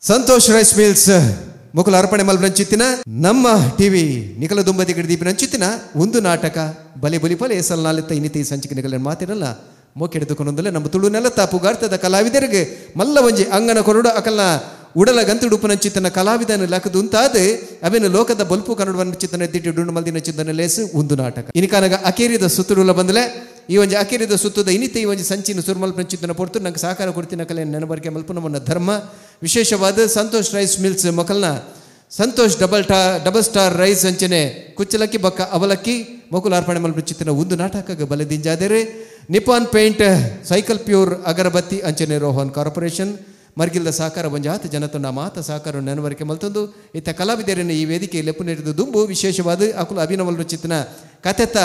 Santosh rice mills Mukul ಅರ್ಪಣೆ ಮಲ್ಪನಂಚಿತ್ತಿನ ನಮ್ಮ TV ನಿಖಲ ದುಂಬತಿ ಗಿಡದೀಪಿನಂಚಿತ್ತಿನ ಒಂದು ನಾಟಕ ಬಲಿ ಬಲಿ ಪಲೆ ಎಸಲ್ ನಾಲಿತ್ತ ಇನ್ನಿತ ಈ ಸಂಚಿಕೆ ನಿಗಲ ಮಾತಿರಲ್ಲ ಮೋಕೆಡ್ದುಕೊಂಡೊಂದಲೇ ನಮ್ಮ ತುಳು ನೆಲತ್ತ ಪುಗಾರ್ತದ ಕಲಾವಿದರಿಗೆ ಮಲ್ಲ ಒಂಜಿ ಅಂಗನ ಕೊರಡು ಅಕಲ್ನ ಉಡಲ ಗಂತುಡುಪನಂಚಿತ್ತನ ಕಲಾವಿದನ ಲಕದು ಉಂತಾದ ಅವೇನು ಲೋಕದ ಬಲ್ಪು ಕನ್ನಡವನ್ನು ಚಿತ್ತನ ಎದ್ದಿಟ್ಟು ಡುಂಡು ಮಲ್ದಿನ ಚಿತ್ತನ ಲೇಸು ಒಂದು ನಾಟಕ ಇನಿಕಾನಗ ಅಕೇರಿದ ಸುತ್ತುಡುಲ ಬಂದಲೆ ಈ ಒಂಜಿ ಅಕೇರಿದ ಸುತ್ತದ ಇನ್ನಿತ ಈ ಒಂಜಿ ಸಂಚಿನ ಸುರ್ಮಲ್ಪನಂಚಿತ್ತನ ಪೊರ್ತು ನಂಗೆ ಸಹಕಾರ ಕೊಡ್ತಿನ ಕಲೆ ನೆನಬರಿಕೆ ಮಲ್ಪು ನಮ್ಮನ್ನ ಧರ್ಮ ವಿಶೇಷವಾದ ಸಂತೋಷ್ ರೈಸ್ ಮಿಲ್ಸ್ ಮಕ್ಕಳನ್ನ ಸಂತೋಷ್ ಡಬಲ್ ಸ್ಟಾರ್ ರೈಸ್ ಅಂಚನೆ ಕುಚ್ಚಲಕ್ಕಿ ಬಕ್ಕ ಅವಲಕ್ಕಿ ಮೊಕುಲ ಅರ್ಪಣೆ ಮಲ್ಪನಂಚಿತ್ತನ ಒಂದು ನಾಟಕ ಬಲದಿಂಜಾದರೆ ನಿಪಾನ್ ಪೇಂಟ್ ಸೈಕಲ್ ಪ್ಯೂರ್ ಅಗರಬತ್ತಿ ಅಂಚನೆ ರೋಹನ್ ಕಾರ್ಪೊರೇಷನ್ ಮರ್ಗಿಲ್ದ ಸಹಕಾರ ಒಂಜಾತ ಜನತನ ಮಾತ ಸಹಕಾರ ನೆನವರಿಕೆ ಮಲ್ತೊಂದು ಇತ್ತ ಕಲಾವಿದರನ್ನು ಈ ವೇದಿಕೆ ಲೆಪ್ಪು ನೀಡಿದ ದುಂಬು ವಿಶೇಷವಾದ ಅಕುಲ ಅಭಿನವಲ್ ಚಿತ್ತನ ಕತೆತ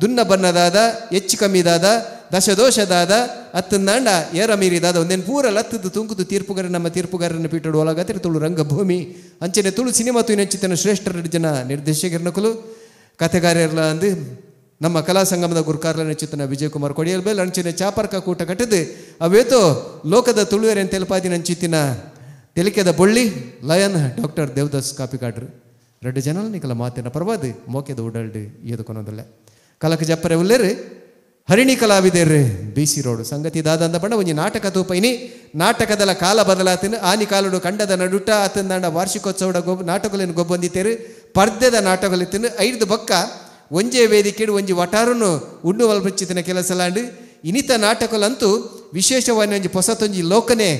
ದುನ್ನ ಬನ್ನದಾದ ಹೆಚ್ಚು ಕಮ್ಮಿದಾದ ದಶದೋಷದಾದ ಅತ್ತಂದಾಂಡ ಏರ ಮೀರಿದಾದ ಒಂದೇನು ಪೂರ ಲತ್ತದ್ದು ತುಂಕುದು ತೀರ್ಪುಗಾರ ನಮ್ಮ ತೀರ್ಪುಗಾರನ ಪೀಠಡು ಒಳಗತ್ತಿರ ತುಳು ರಂಗಭೂಮಿ ಅಂಚನೆ ತುಳು ಸಿನಿಮಾ ತುಯಿನಂಚಿತನ ಶ್ರೇಷ್ಠ ಜನ ನಿರ್ದೇಶಕರನಕುಲು ಕತೆಗಾರರ್ಲ ಅಂದು ನಮ್ಮ ಕಲಾ ಸಂಗಮದ ಗುರುಕಾರ್ಲನ ಚಿತ್ತನ ವಿಜಯಕುಮಾರ್ ಕೊಡಿಯಲ್ಬೇಲ್ ಅಂಚಿನ ಚಾಪರ್ಕ ಕೂಟ ಕಟ್ಟದು ಅವೇತೋ ಲೋಕದ ತುಳುವೆರೆನ್ ತೆಲಪಾದಿನ ಅಂಚಿತ್ತಿನ ತೆಲಿಕೆದ ಬೊಳ್ಳಿ ಲಯನ್ ಡಾಕ್ಟರ್ ದೇವದಾಸ್ ಕಾಪಿಕಾಡ್ರು ಎರಡು ಜನ ನಿಕಲ ಮಾತಿನ ಪರವಾದ ಮೋಕೆದ ಉಡಲ್ಡು ಎದುಕೊನೋದಲ್ಲ ಕಲಕ ಜಪ್ಪರೆ ಉಲ್ಲೇರು ಹರಿಣಿ ಕಲಾವಿದೇರು ಬಿ ಸಿ ರೋಡು ಸಂಗತಿ ದಾದಂದ ಬಣ್ಣ ಒಂಜಿ ನಾಟಕ ತೂಪೈನಿ ನಾಟಕದಲ ಕಾಲ ಬದಲಾತಿನ ಆನಿ ಕಾಲುಡು ಕಂಡದ ನಡುಟ ಆತಂದಾಂಡ ವಾರ್ಷಿಕೋತ್ಸವದ ಗೊಬ್ಬ ನಾಟಕಲೇನು ಗೊಬ್ಬಂದಿತ್ತೇರು ಪರ್ದೆದ ನಾಟಕಲಿತ್ತಿನ ಐದು ಬಕ್ಕ ಒಂಜೇ ವೇದಿಕೆಡು ಒಂಜಿ ವಟಾರನು ಉಂಡು ಮಲ್ಪಚ್ಚಿತನ ಕೆಲಸಲಾಂಡು ಇನಿತ ನಾಟಕಲಂತೂ ವಿಶೇಷವಾದ ಒಂಜಿ ಪೊಸತೊಂಜಿ ಲೋಕನೆ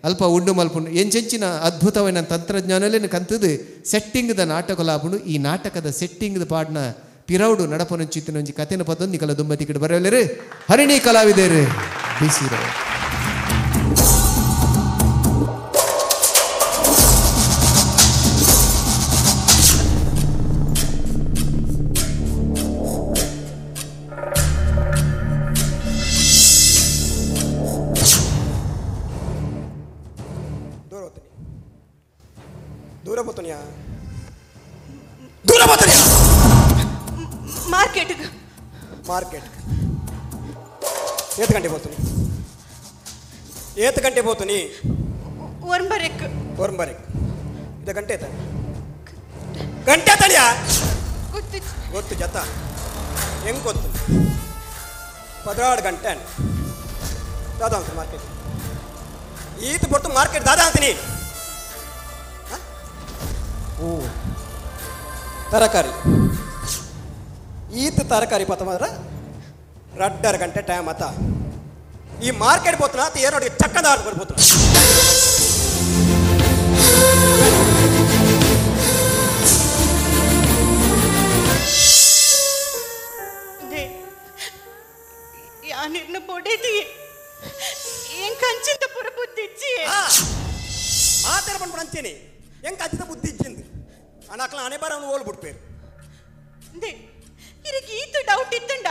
ಅಲ್ಪ ಉಂಡು ಮಲ್ಪುಂಡು ಎಂಚೆಂಚಿನ ಅದ್ಭುತವಾದ ತಂತ್ರಜ್ಞಾನಲೇನು ಕಂತದು ಸೆಟ್ಟಿಂಗ್ದ ನಾಟಕಲಾಪುಂಡು ಈ ನಾಟಕದ ಸೆಟ್ಟಿಂಗ್ದ ಪಾಡ್ನ ಪಿರೌಡು ನಡಪನಂಚಿತ್ತಿನ ಒಂಜಿ ಕತೆನ ಪದೊಂದು ನಿಕಲ ದುಂಬತಿ ಕಿಡು ಬರಲೇರು ಹರಿಣಿ ಕಲಾವಿದೇರು ಬಿ ಸಿ ರೋಡ್. ದೂರ పోతున్నా ದೂರ పోతున్నా మార్కెట్ మార్కెట్ ఏత గంటే పోతుని ఏత గంటే పోతుని ఒంబరెక్ ఒంబరెక్ ఇద గంటే త గంటే తడియా ಗೊತ್ತು ಗೊತ್ತು ಜತ ಹೆಂಗ್ ಗೊತ್ತು 16 ಗಂಟೆ ದಾದಾ ಅಂತ మార్కెట్ ಈತ ಪೊರ್ತು మార్కెಟ್ ದಾದಾ ಅಂತೀನಿ. ಓ ತರಕಾರಿ ಈತ ತರಕಾರಿ ಪತ್ತ ಮಾತ್ರ ರಡ್ಡರ ಗಂಟೆ ಟೈಮ್ ಆತ ಈ ಮಾರ್ಕೆಟ್ ಪೋತನ ಆತ ಏನೋಡಿ ಚಕ್ಕದ ಆಡ್ಕೊಂಡು ಪೋತನ. ಯಾನಿರ್ನ ಬೊಡೆದಿ ಏನ್ ಕಂಚಿಂತ ಪುರ ಬುದ್ಧಿ ಇಚ್ಚಿ ಮಾತಾಡ ಬಂದ್ಬಿಡು ಅಂತೀನಿ ಹೆಂಗ್ ಕಂಚಿತ ಬುದ್ಧಿ ಇಚ್ಚಿಂದು ಅಣ್ಣಾಕ್ಲ ಹಣೆ ಬಾರ ಅವನು ಹೋಲ್ ಬಿಟ್ಪೇರು. ಇರಕ್ಕೆ ಈತು ಡೌಟ್ ಇತ್ತಂಡ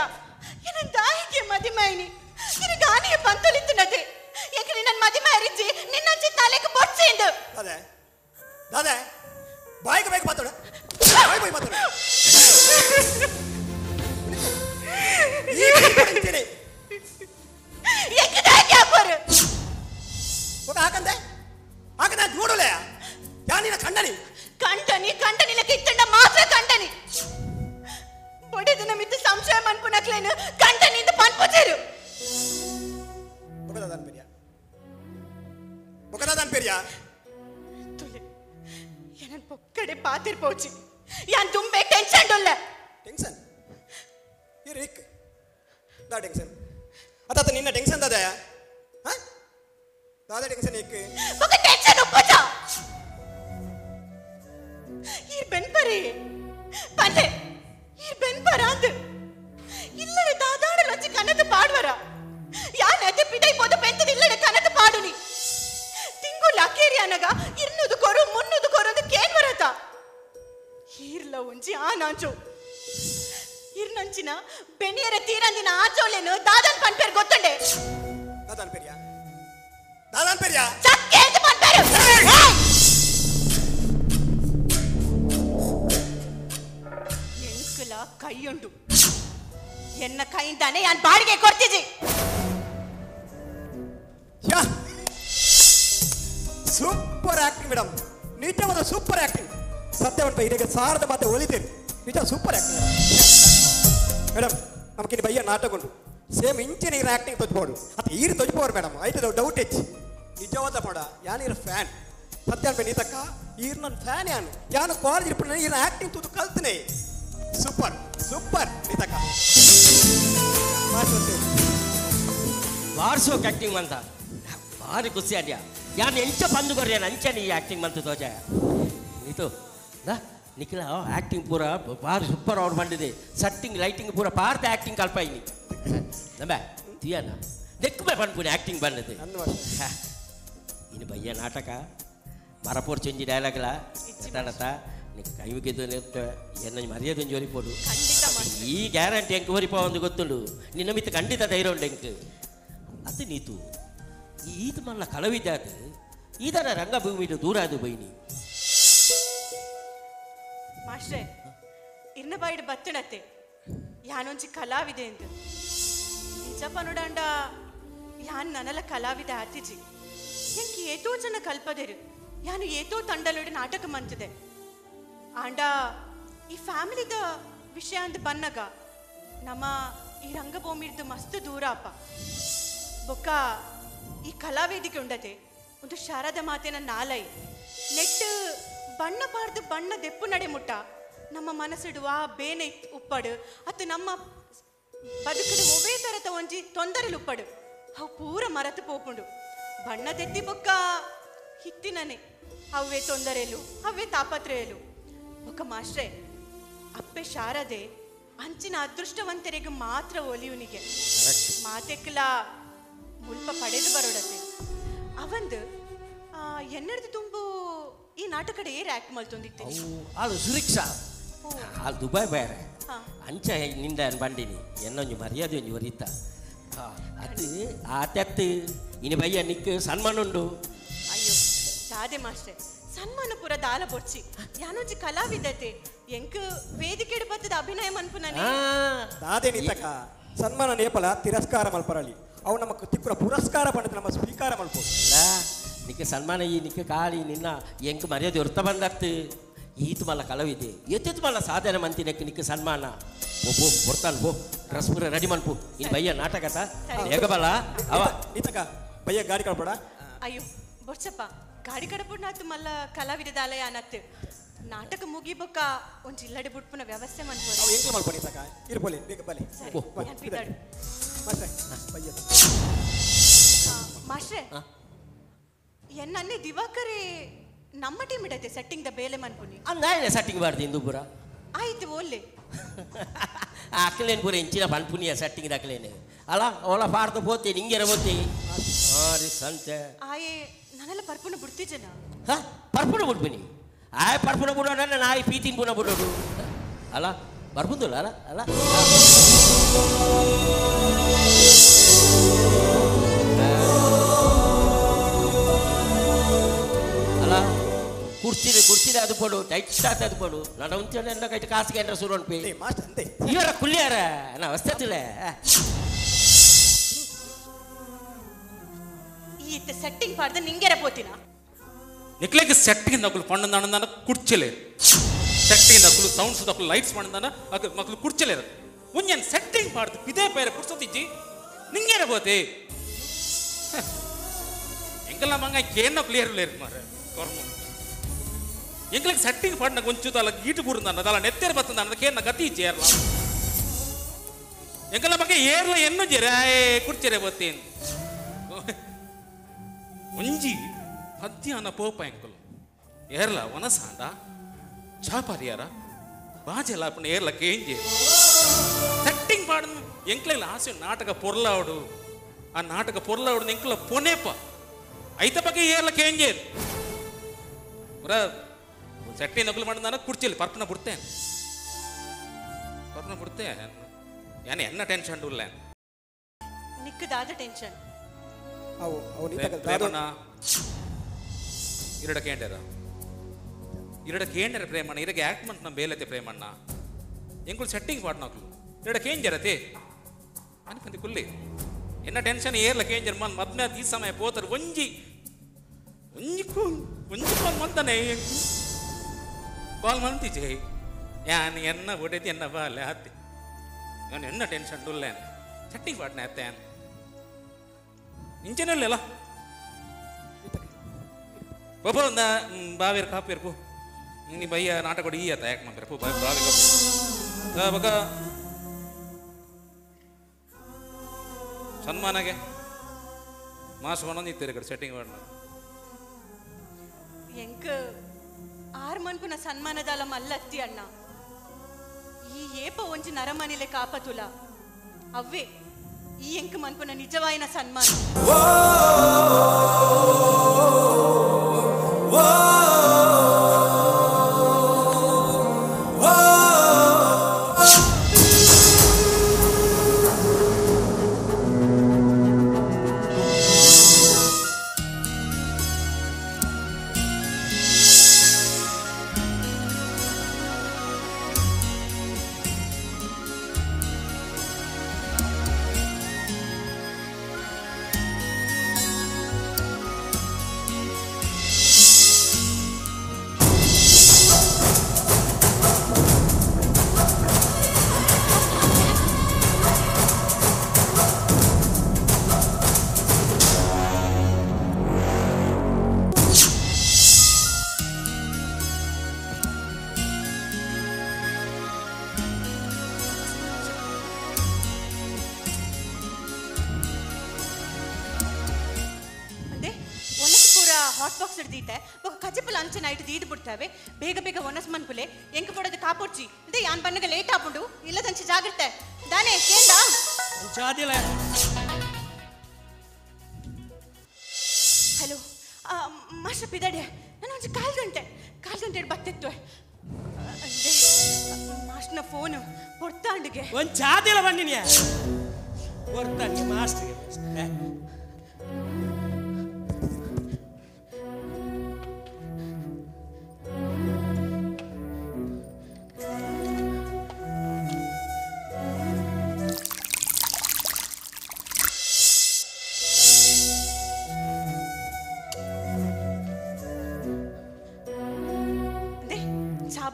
ಎನ್ನ ದಾಹಿಗೆ ಮದಿಮಾಯಿನಿ ಇರಕ್ಕೆ ಆನೆಯ ಪಂತೊಲಿತ್ತನದೆ ಯಾಕಂದ್ರೆ ನನ್ನ ಮದಿಮಾರಿಜ್ಜಿ ನಿನ್ನಂಚಿ ತಲೆಗೆ ಬೊಡ್ಸಿಂದು. ಅದೇ ಅದೇ ಬಾಯಿಗೆ ಬೇಗ ಮಾತಾಡ ಬಾಯಿ ಬಾಯಿ ಮಾತಾಡ ಹಾಕಂದೆ ಹಾಕಂದೆ ನೋಡಲೇ ಯಾ ನಿನ್ನ ಕಂಡನಿ ಕಂಡನಿ ಕಂಡನಿ ಲೆಕ್ಕ ಇತ್ತಂಡ ಮಾತ್ರ ಕಂಡನಿ ಬೊಡೆದ ಮಿತ್ತು ಸಂಶಯ ಮನ್ಪುನಕ್ಲೇನು ಕಂಡನಿಂದ ಪನ್ಪುಚೇರು. ಬೊಕದಾದನ್ ಪೆರಿಯ ಬೊಕದಾದನ್ ಪೆರಿಯ ತುಲೆ ಏನನ್ ಪೊಕ್ಕಡೆ ಪಾತಿರ್ ಪೋಚಿ ಯಾನ್ ತುಂಬೆ ಟೆನ್ಷನ್ ಡೊಲ್ಲ ಟೆನ್ಷನ್ ಇರಿಕ್ ದಾ ಟೆನ್ಷನ್ ಅತಾತ ನಿನ್ನ ಟೆನ್ಷನ್ ದಾದಾ ಹಾ ದಾದಾ ಟೆನ್ಷನ್ ಇಕ್ ಬೊಕ ಟೆನ್ಷನ್ ಉಪ್ಪುಚ ಈರ್ ಬೆನ್ ಪರಿ ಪಲ್ಲೆ ಈರ್ ಬೆನ್ ಪರಾಂದು ಇಲ್ಲಡೆ ದಾದಾಡ ಲಂಚಿ ಕನದ ಪಾಡ್ವರ ಯಾನ್ ಅದೆ ಪಿದೈ ಪೋದ ಪೆಂತದ ಇಲ್ಲಡೆ ಕನದ ಪಾಡುನಿ ತಿಂಗುಲ್ ಅಕೇರಿ ಅನಗ ಇರ್ನುದು ಕೊರು ಮುನ್ನುದು ಕೊರು ಅಂದು ಕೇನ್ ವರತ ಈರ್ಲ ಒಂಜಿ ಆ ನಾಂಚು ಇರ್ನಂಚಿನ ಬೆನಿಯರ ತೀರಂದಿನ ಆಚೋಲೇನು ದಾದನ್ ಪನ್ಪೇರ್ ಗೊತ್ತಂಡೆ ದಾದನ್ ಪೆರಿಯ ದಾದನ್ ಪೆರಿಯ ಚಕ್ಕೆ ಅಂತ ಪನ್ಪೇರು. ಎಂಕುಲ ಕೈಯುಂಡು ಎನ್ನ ಕೈಯಿಂದಾನೆ ಯಾನ್ ಬಾಡಿಗೆ ಕೊಡ್ತಿಜಿ. ಸೂಪರ್ ಆಕ್ಟ್ ಆಕ್ಟಿಂಗ್ ಮೇಡಮ್, ನಿಜವಾದ ಸೂಪರ್ ಆಕ್ಟಿಂಗ್. ಸತ್ಯವಂತ ಇದಕ್ಕೆ ಸಾರದ ಮಾತೆ ಒಲಿತೇನೆ, ನಿಜ ಸೂಪರ್ ಆಕ್ಟಿಂಗ್ ಮೇಡಮ್. ನಮಗಿನ್ನು ಬಯ್ಯ ನಾಟಕ ಉಂಟು, ಸೇಮ್ ಇಂಚಿನ ಈರ ಆಕ್ಟಿಂಗ್ ತೊಜ್ಬೋದು ಅದು ಈರು ತೊಜ್ಬೋರು ಮೇಡಮ್, ಆಯ್ತು ಡೌಟ್ ಹೆಚ್ಚು. ನಿಜವಾದ ಪಡ ಯಾನು ಇರ ಫ್ಯಾನ್ ಸತ್ಯ ಅನ್ಪೆ ನೀತಕ್ಕ, ಈರು ನನ್ನ ಫ್ಯಾನ್. ಯಾನು ಯಾನು ಕಾಲೇಜ್ ಇರ್ಪು ಈರ ಆಕ್ಟಿಂಗ್ ತೂತು ಕಲ್ತನೆ. ಸೂಪರ್ ಸೂಪರ್ ನೀತಕ್ಕ. ವಾರ್ಸೋಕ್ ಆಕ್ಟಿಂಗ್ ಅಂತ ಭಾರಿ ಖುಷಿ ಅದ್ಯಾ. ಯಾನು ಎಂಚ ಬಂದು ಕೊರ್ಯಾನ ಅಂಚನೆ ಈ ಆಕ್ಟಿಂಗ್ ಮಂತು ತೋಜ ನೀತು ನಿಖಿಲ ಆಕ್ಟಿಂಗ್ ಪೂರ ಭಾರಿ ಸೂಪರ್ ಅವ್ರು ಬಂದಿದೆ. ಸೆಟ್ಟಿಂಗ್ ಲೈಟಿಂಗ್ ಪೂರ ಪಾರ್ದ ಆಕ್ಟಿಂಗ್ ಕಲ್ಪಾಯಿನಿ ನಮ್ಮ ತಿಯನ ದೆಕ್ಕುಬೆ ಪನ್ಪುನಿ ಆಕ್ಟಿಂಗ್ ಬಂದದೆ. ಇನ್ನು ಬಯ್ಯ ನಾಟಕ ಮರಪೋರ್ ಚೆಂಜಿ ಡೈಲಾಗ್ಲ ತನತ ನಿಕ್ ಕೈ ಮುಗಿದು ಎನ್ನ ಮರ್ಯಾದೆ ಒಂಜಿ ಒರಿಪೋಡು, ಈ ಗ್ಯಾರಂಟಿ ಎಂಕ್ ಒರಿಪ ಒಂದು ಗೊತ್ತುಂಡು. ನಿನ್ನ ಮಿತ್ತ ಖಂಡಿತ ಧೈರ್ಯ ಉಂಡು ಎಂಕ್. ಅದು ನೀತು ಈತ ಮಲ್ಲ ಕಲವಿದ್ದಾತು ಈದರ ರಂಗಭೂಮಿ ದೂರ ಅದು ಬೈನಿ ಮಾಸ್ಟ್ರೆ. ಇರ್ನ ಬಾಯಿಡ್ ಬತ್ತಣತ್ತೆ ಯಾನೊಂಜಿ ಕಲಾವಿದೆ ಎಂದು ನಿಜ ಪನುಡಾಂಡ ಯಾನ್ ನನಲ ಕಲಾವಿದೆ ಆತಿಜಿ. ಎಂಕ್ ಏತೋ ಜನ ಕಲ್ಪದೆರು, ಯಾನು ಏತೋ ತಂಡಲೋಡು ನಾಟಕ ಮಂತದೆ. ಆಂಡ ಈ ಫ್ಯಾಮಿಲಿದ ವಿಷಯ ಅಂದ್ ಬನ್ನಗ ನಮ್ಮ ಈ ರಂಗಭೂಮಿರ್ದು ಮಸ್ತ್ ದೂರ ಅಪ್ಪ. ಬೊಕ್ಕ ಈ ಕಲಾವೇದಿಕೆ ಉಂಡತೆ ಒಂದು ಶಾರದ ಮಾತಿನ ನಾಲೈ ನೆಟ್ ಬಣ್ಣ ಪಾರ್ದು ಬಣ್ಣ ದೆಪ್ಪು ನಡೆ ಮುಟ್ಟ ನಮ್ಮ ಮನಸ್ಸಿಡುವ ಬೇನೆ ಉಪ್ಪಡು ಅತ್ತು ನಮ್ಮ ಬದುಕಡು ಒವೇ ತರತ ಒಂಜಿ ತೊಂದರೆಲು ಉಪ್ಪಡು ಅವು ಪೂರ ಮರತು ಪೋಪುಂಡು. ಬಣ್ಣ ದೆತ್ತಿ ಬೊಕ್ಕ ಹಿತ್ತಿನನೆ ಅವೇ ತೊಂದರೆಲು ಅವೇ ತಾಪತ್ರೆಯಲು. ಬೊಕ್ಕ ಮಾಸ್ಟ್ರೆ ಅಪ್ಪೆ ಶಾರದೆ ಅಂಚಿನ ಅದೃಷ್ಟವಂತರಿಗೆ ಮಾತ್ರ ಒಲಿಯುನಿಗೆ ಮಾತೆಕ್ಲ ಮುಲ್ಪ ಪಡೆದು ಬರೋಡತೆ ಅವಂದು ಎನ್ನಡ್ದು ತುಂಬು ಈ ನಾಟಕಡೆ ಏರ್ ಆಕ್ಟ್ ಮಲ್ತೊಂದಿತ್ತೆ ಆಳು ಸುರಿಕ್ಷಾ ಆಳು ದುಬೈ ಬೇರೆ ಅಂಚ ನಿಂದ ಬಂಡಿನಿ എന്നೊಂಜಿ ಮರ್ಯಾದೆ ಒಂಜಿ ಒರಿತ ಅದು ಆತೆತ್ತು ಇನಿ ಬಯ್ಯ ನಿಕ್ ಸನ್ಮಾನ ಉಂಡು. ಅಯ್ಯೋ ದಾದೆ ಮಾಸ್ಟರ್ ಸನ್ಮಾನ ಪೂರ ದಾಲ ಬೊರ್ಚಿ ಯಾನೊಂಜಿ ಕಲಾವಿದತೆ ಎಂಕ್ ವೇದಿಕೆಡ್ ಬತ್ತದ ಅಭಿನಯ ಮನ್ಪುನನೆ ದಾದೆ ನಿತಕ ಸನ್ಮಾನ ನೇಪಲ ತಿರಸ್ಕಾರ ಮಲ್ಪರಲಿ ಅವು ನಮ್ಮ ತಿಕ್ಕುರ ಪುರಸ್ಕಾರ ಪಂಡದ ನಮ್ಮ ಸ್ವೀಕಾರ ಮಲ್ಪೋದು. ನಿಕ್ಕೆ ಸನ್ಮಾನ ಈ ನಿಕ್ಕೆ ಕಾಲಿ ನಿನ್ನ ಎಂಕ್ ಮರ್ಯಾದೆ ಹೊರ್ತ ಬಂದತ್ತು ಈತು ಮಲ್ಲ ಕಲವಿದೆ ಎತ್ತೆತ್ತು ಮಲ್ಲ ಸಾಧನೆ ಮಂತಿನಕ್ಕೆ ನಿಕ್ಕೆ ಸನ್ಮಾನ ಓ ಬೋ ಹೊರ್ತಾನು ಬೋ ಡ್ರೆಸ್ ಪೂರ ರೆಡಿ ಮನ್ಪು ಇನ್ನು ಬಯ್ಯ ನಾಟಕತ ಹೇಗಬಲ್ಲ ಅವ ನಿತಕ ಬಯ್ಯ ಗಾಡಿ ಕಳ್ಬೇಡ. ಅಯ್ಯೋ ಬೊರ್ಚಪ್ಪ ಗಾಡಿ ಕಡಪುಡ್ ಮಲ್ಲ ಕಲಾವಿದದಾಲಯ ಅನತ್ತು ನಾಟಕ ಮುಗಿಬೊಕ್ಕ ಒಂಜಿ ಇಲ್ಲಡೆ ಬುಟ್ಪುನ ವ್ಯವಸ್ಥೆ ಮನ್ಪು ಅವು ಎಂಕ್ಲ ಮಲ್ಪು ನಿತಕ ಇರ್ಪೊಲಿ ಬೇಗ ಬಲೆ ಮಾಸ್ಟ್ರೆ ಬಯ್ಯ ಮಾಸ್ಟ್ರೆ ಎನ್ನನ್ನೇ ದಿವಾಕರೇ ನಮ್ಮ ಟೀಮ್ ಇಡತ್ತೆ ಸೆಟ್ಟಿಂಗ್ the ಬೇಲೆ ಮನ್ಪುನಿ ಅಂದಾಯನೆ ಸೆಟ್ಟಿಂಗ್ ಮಾಡ್ದಿ ಇಂದು ಪೂರ ಆಯ್ತು ಓಲ್ಲೆ ಅಕ್ಲೇನು ಪೂರ ಇಂಚಿನ ಪನ್ಪುನಿಯ ಸೆಟ್ಟಿಂಗ್ ದಾಖಲೇನೆ ಅಲ್ಲ ಓಲ ಪಾರ್ದ ಪೋತಿ ನಿಂಗೆರ ಪೋತಿ ಆರಿ ಸಂತೆ ಆಯೆ ನಾನೆಲ್ಲ ಪರ್ಪುನ ಬಿಡ್ತಿಜನ. ಹಾ ಪರ್ಪುನ ಬಿಡ್ಪಿನಿ ಆಯ್ ಪರ್ಪುನ ಬಿಡೋಣ ನಾಯಿ ಪೀತಿನ ಪುನ ಬಿಡೋದು ಅಲ್ಲ ಬರ್ಬುಂದಿಲ್ಲ ಅಲ್ಲ ಅಲ್ಲ ಅಲ್ಲ ಕುರ್ಚಿದೆ ಕುರ್ಚಿದೆ ಅದು ಪಡು ಟೈಟ್ ಸ್ಟಾರ್ಟ್ ಅದು ಪಡು ನಾನು ಉಂಚೆ ಕೈಟ್ ಕಾಸಿಗೆ ಏನಾರ ಶುರು ಅನ್ಪಿ ಇವರ ಕುಲ್ಲಿಯಾರ ನಾ ವಸ್ತತಿಲ್ಲ ಈತ ಸೆಟ್ಟಿಂಗ್ ಪಾಡ್ದ ನಿಂಗೆರ ಪೋತಿನ ನಿಕ್ಲೆಗ್ ಸೆಟ್ಟಿಂಗ್ ನಕಲು ಪಣ್ಣು ಕುರ್ಚಿಲೇರು ಸೆಟ್ಟಿಂಗ್ ನಕಲು ಸೌಂಡ್ಸ್ ನಕಲು ಲೈಟ್ಸ್ ಪಣ್ಣು ಮಕ್ಕಳು ಕುರ್ಚಿಲೇರು ಒಂಜನ್ ಸೆಟ್ಟಿಂಗ್ ಪಾಡ್ದು ಪಿದೇ ಪೈರ ಕುರ್ಸೋತಿಜ್ಜಿ ನಿಂಗೇರ ಬೋತಿ ಎಂಕಲ್ಲ ಮಂಗ ಕೇನ ಪ್ಲೇಯರ್ ಲೇರು ಮಾರ ಕರ್ಮ ಎಂಗ್ಲಿಗೆ ಸೆಟ್ಟಿಂಗ್ ಪಾಡ್ನ ಗೊಂಚುದಲ್ಲ ಗೀಟು ಬುರುಂದಾನ ಅದಲ್ಲ ನೆತ್ತೇರು ಬತ್ತಂದಾನ ಕೇನ ಗತಿ ಇಜ್ಜಿ ಏರ್ಲ ಎಂಕಲ್ಲ ಮಗ ಏರ್ಲ ಎನ್ನು ಜೇರೆ ಆಯ್ ಕುರ್ಚಿರೆ ಬೋತೇನ್ ಒಂಜಿ ಮಧ್ಯಾಹ್ನ ಪೋಪ ಎಂಕಲು ಏರ್ಲ ವನಸಾಂಡ ಚಾಪಾರಿಯಾರ ಬಾಜೆಲ್ಲ ಅಪ್ಪನ ಏರ್ಲ ಕೇಂಜೆ ಸೆಟ್ಟಿಂಗ್ ಪಾಡನು ಎಂಕ್ಲೆಲ್ಲ ಆಸೆ ನಾಟಕ ಪೊರ್ಲಾವಡು ಆ ನಾಟಕ ಪೊರ್ಲಾವಡು ಎಂಕ್ಲ ಪೊನೇಪ ಐತ ಬಗ್ಗೆ ಏರ್ಲ ಕೇಂಜೆ ಪುರ ಸೆಟ್ಟಿ ನಕಲು ಮಾಡಿದ ಕುರ್ಚಿಯಲ್ಲಿ ಪರ್ಪನ ಬಿಡ್ತೇನೆ ಪರ್ಪನ ಬಿಡ್ತೇನೆ ಯಾನೆ ಎನ್ನ ಟೆನ್ಷನ್ ಉಲ್ಲ ನಿಕ್ಕದಾದ ಟೆನ್ಷನ್ ಅವು ಅವು ಪ್ರೇಮಣ್ಣ ಇರಡ ಕೇಂಡರ ಇರಡ ಕೇಂಡರ ಪ್ರೇಮಣ್ಣ ಇರಗೆ ಆಕ್ಟ್ ಮಂತ್ ನಮ್ಮ ಬೇಲತೆ ಪ್ರೇಮಣ್ಣ ಎಂಕುಲು ಸೆಟ್ಟಿಂಗ್ ಪಾಡ್ ನಾಕ್ಲು ಇರಡ ಕೇಂಜರತೆ ಅನ್ಪಂದಿ ಕುಲ್ಲಿ ಎನ್ನ ಟೆನ್ಷನ್ ಏರ್ಲ ಕೇಂಜರ್ ಮನ್ ಮದ್ಮೆ ಈ ಸಮಯ ಪೋತರು ಒಂಜಿ ಒಂಜಿ ಒಂಜಿ ಕಾಲ್ ಮಂತಾನೆ ಕಾಲ್ ಮಂತಿಜೆ ಯಾನ್ ಎನ್ನ ಒಡೆದು ಎನ್ನ ಬಾಲೆ ಆತೆ ನಾನು ಎನ್ನ ಟೆನ್ಷನ್ ಉಲ್ಲೇನು ಚಟ್ನಿ ಪಾಡ್ನೆ ಆತೆ ಯಾನ್ ಇಂಚೆನಲ್ಲ ಪೋ ಬಾವೇರು ಕಾಪೇರು ಪೋ ನೀ ಬಯ್ಯ ನಾಟಕ ಕೊಡಿ ಈ ಆತ ಯಾಕೆ ಮಾಡ್ತಾರೆ ಪೋ ಬಾವಿ ಕಾಪಿ ಬಕ ಸನ್ಮಾನಗೆ ಮಾಸ್ ಒಂದೊಂದು ಇತ್ತು ಕಡೆ ಸೆಟ್ಟಿಂಗ್ ಮಾಡೋಣ ಎಂಕ್ ಆರು ಮನ್ಪುನ ಸನ್ಮಾನದಾಲ ಮಲ್ಲತ್ತಿ ಅಣ್ಣ ಈ ಏಪ ಒಂಜಿ ನರಮನಿಲೆ ಕಾಪತುಲ ಅವ್ವೇ ಈ ಎಂಕ್ ಮನ್ಪುನ ನಿಜವಾಯಿನ ಸನ್ಮಾನ. ಹಾಟ್ ಬಾಕ್ಸ್ ಹಿಡ್ದೀತೆ ఒక ಕಜಿಪುಲ ಅಂಚೆ ನೈಟ್ ದೀದ್ ಬಿಡ್ತಾವೆ ಬೇಗ ಬೇಗ ಒನಸ್ ಮನ್ಪುಲೆ ಎಂಕ ಪಡೋದು ಕಾಪೊಡ್ಚಿ ಅದೇ ಯಾನ್ ಬನ್ನಗ ಲೇಟ್ ಆಪುಂಡು ಇಲ್ಲದಂಚೆ ಜಾಗ್ರತೆ ದಾನೆ ಕೇಂದ ಚಾದಿಲ್ಲ. ಹಲೋ ಮಾಸ್ಟರ್ ಪಿದಾಡೆ ನಾನು ಒಂಜಿ ಕಾಲ್ ಗಂಟೆ ಬತ್ತಿತ್ತು ಅದೇ ಮಾಸ್ಟರ್ನ ಫೋನು ಹೊರ್ತಾಂಡಿಗೆ ಒಂದು ಚಾದಿಲ್ಲ ಬನ್ನಿನಿಯ ಹೊರ್ತಾಂಡಿ ಮಾಸ್ಟರ್ಗೆ.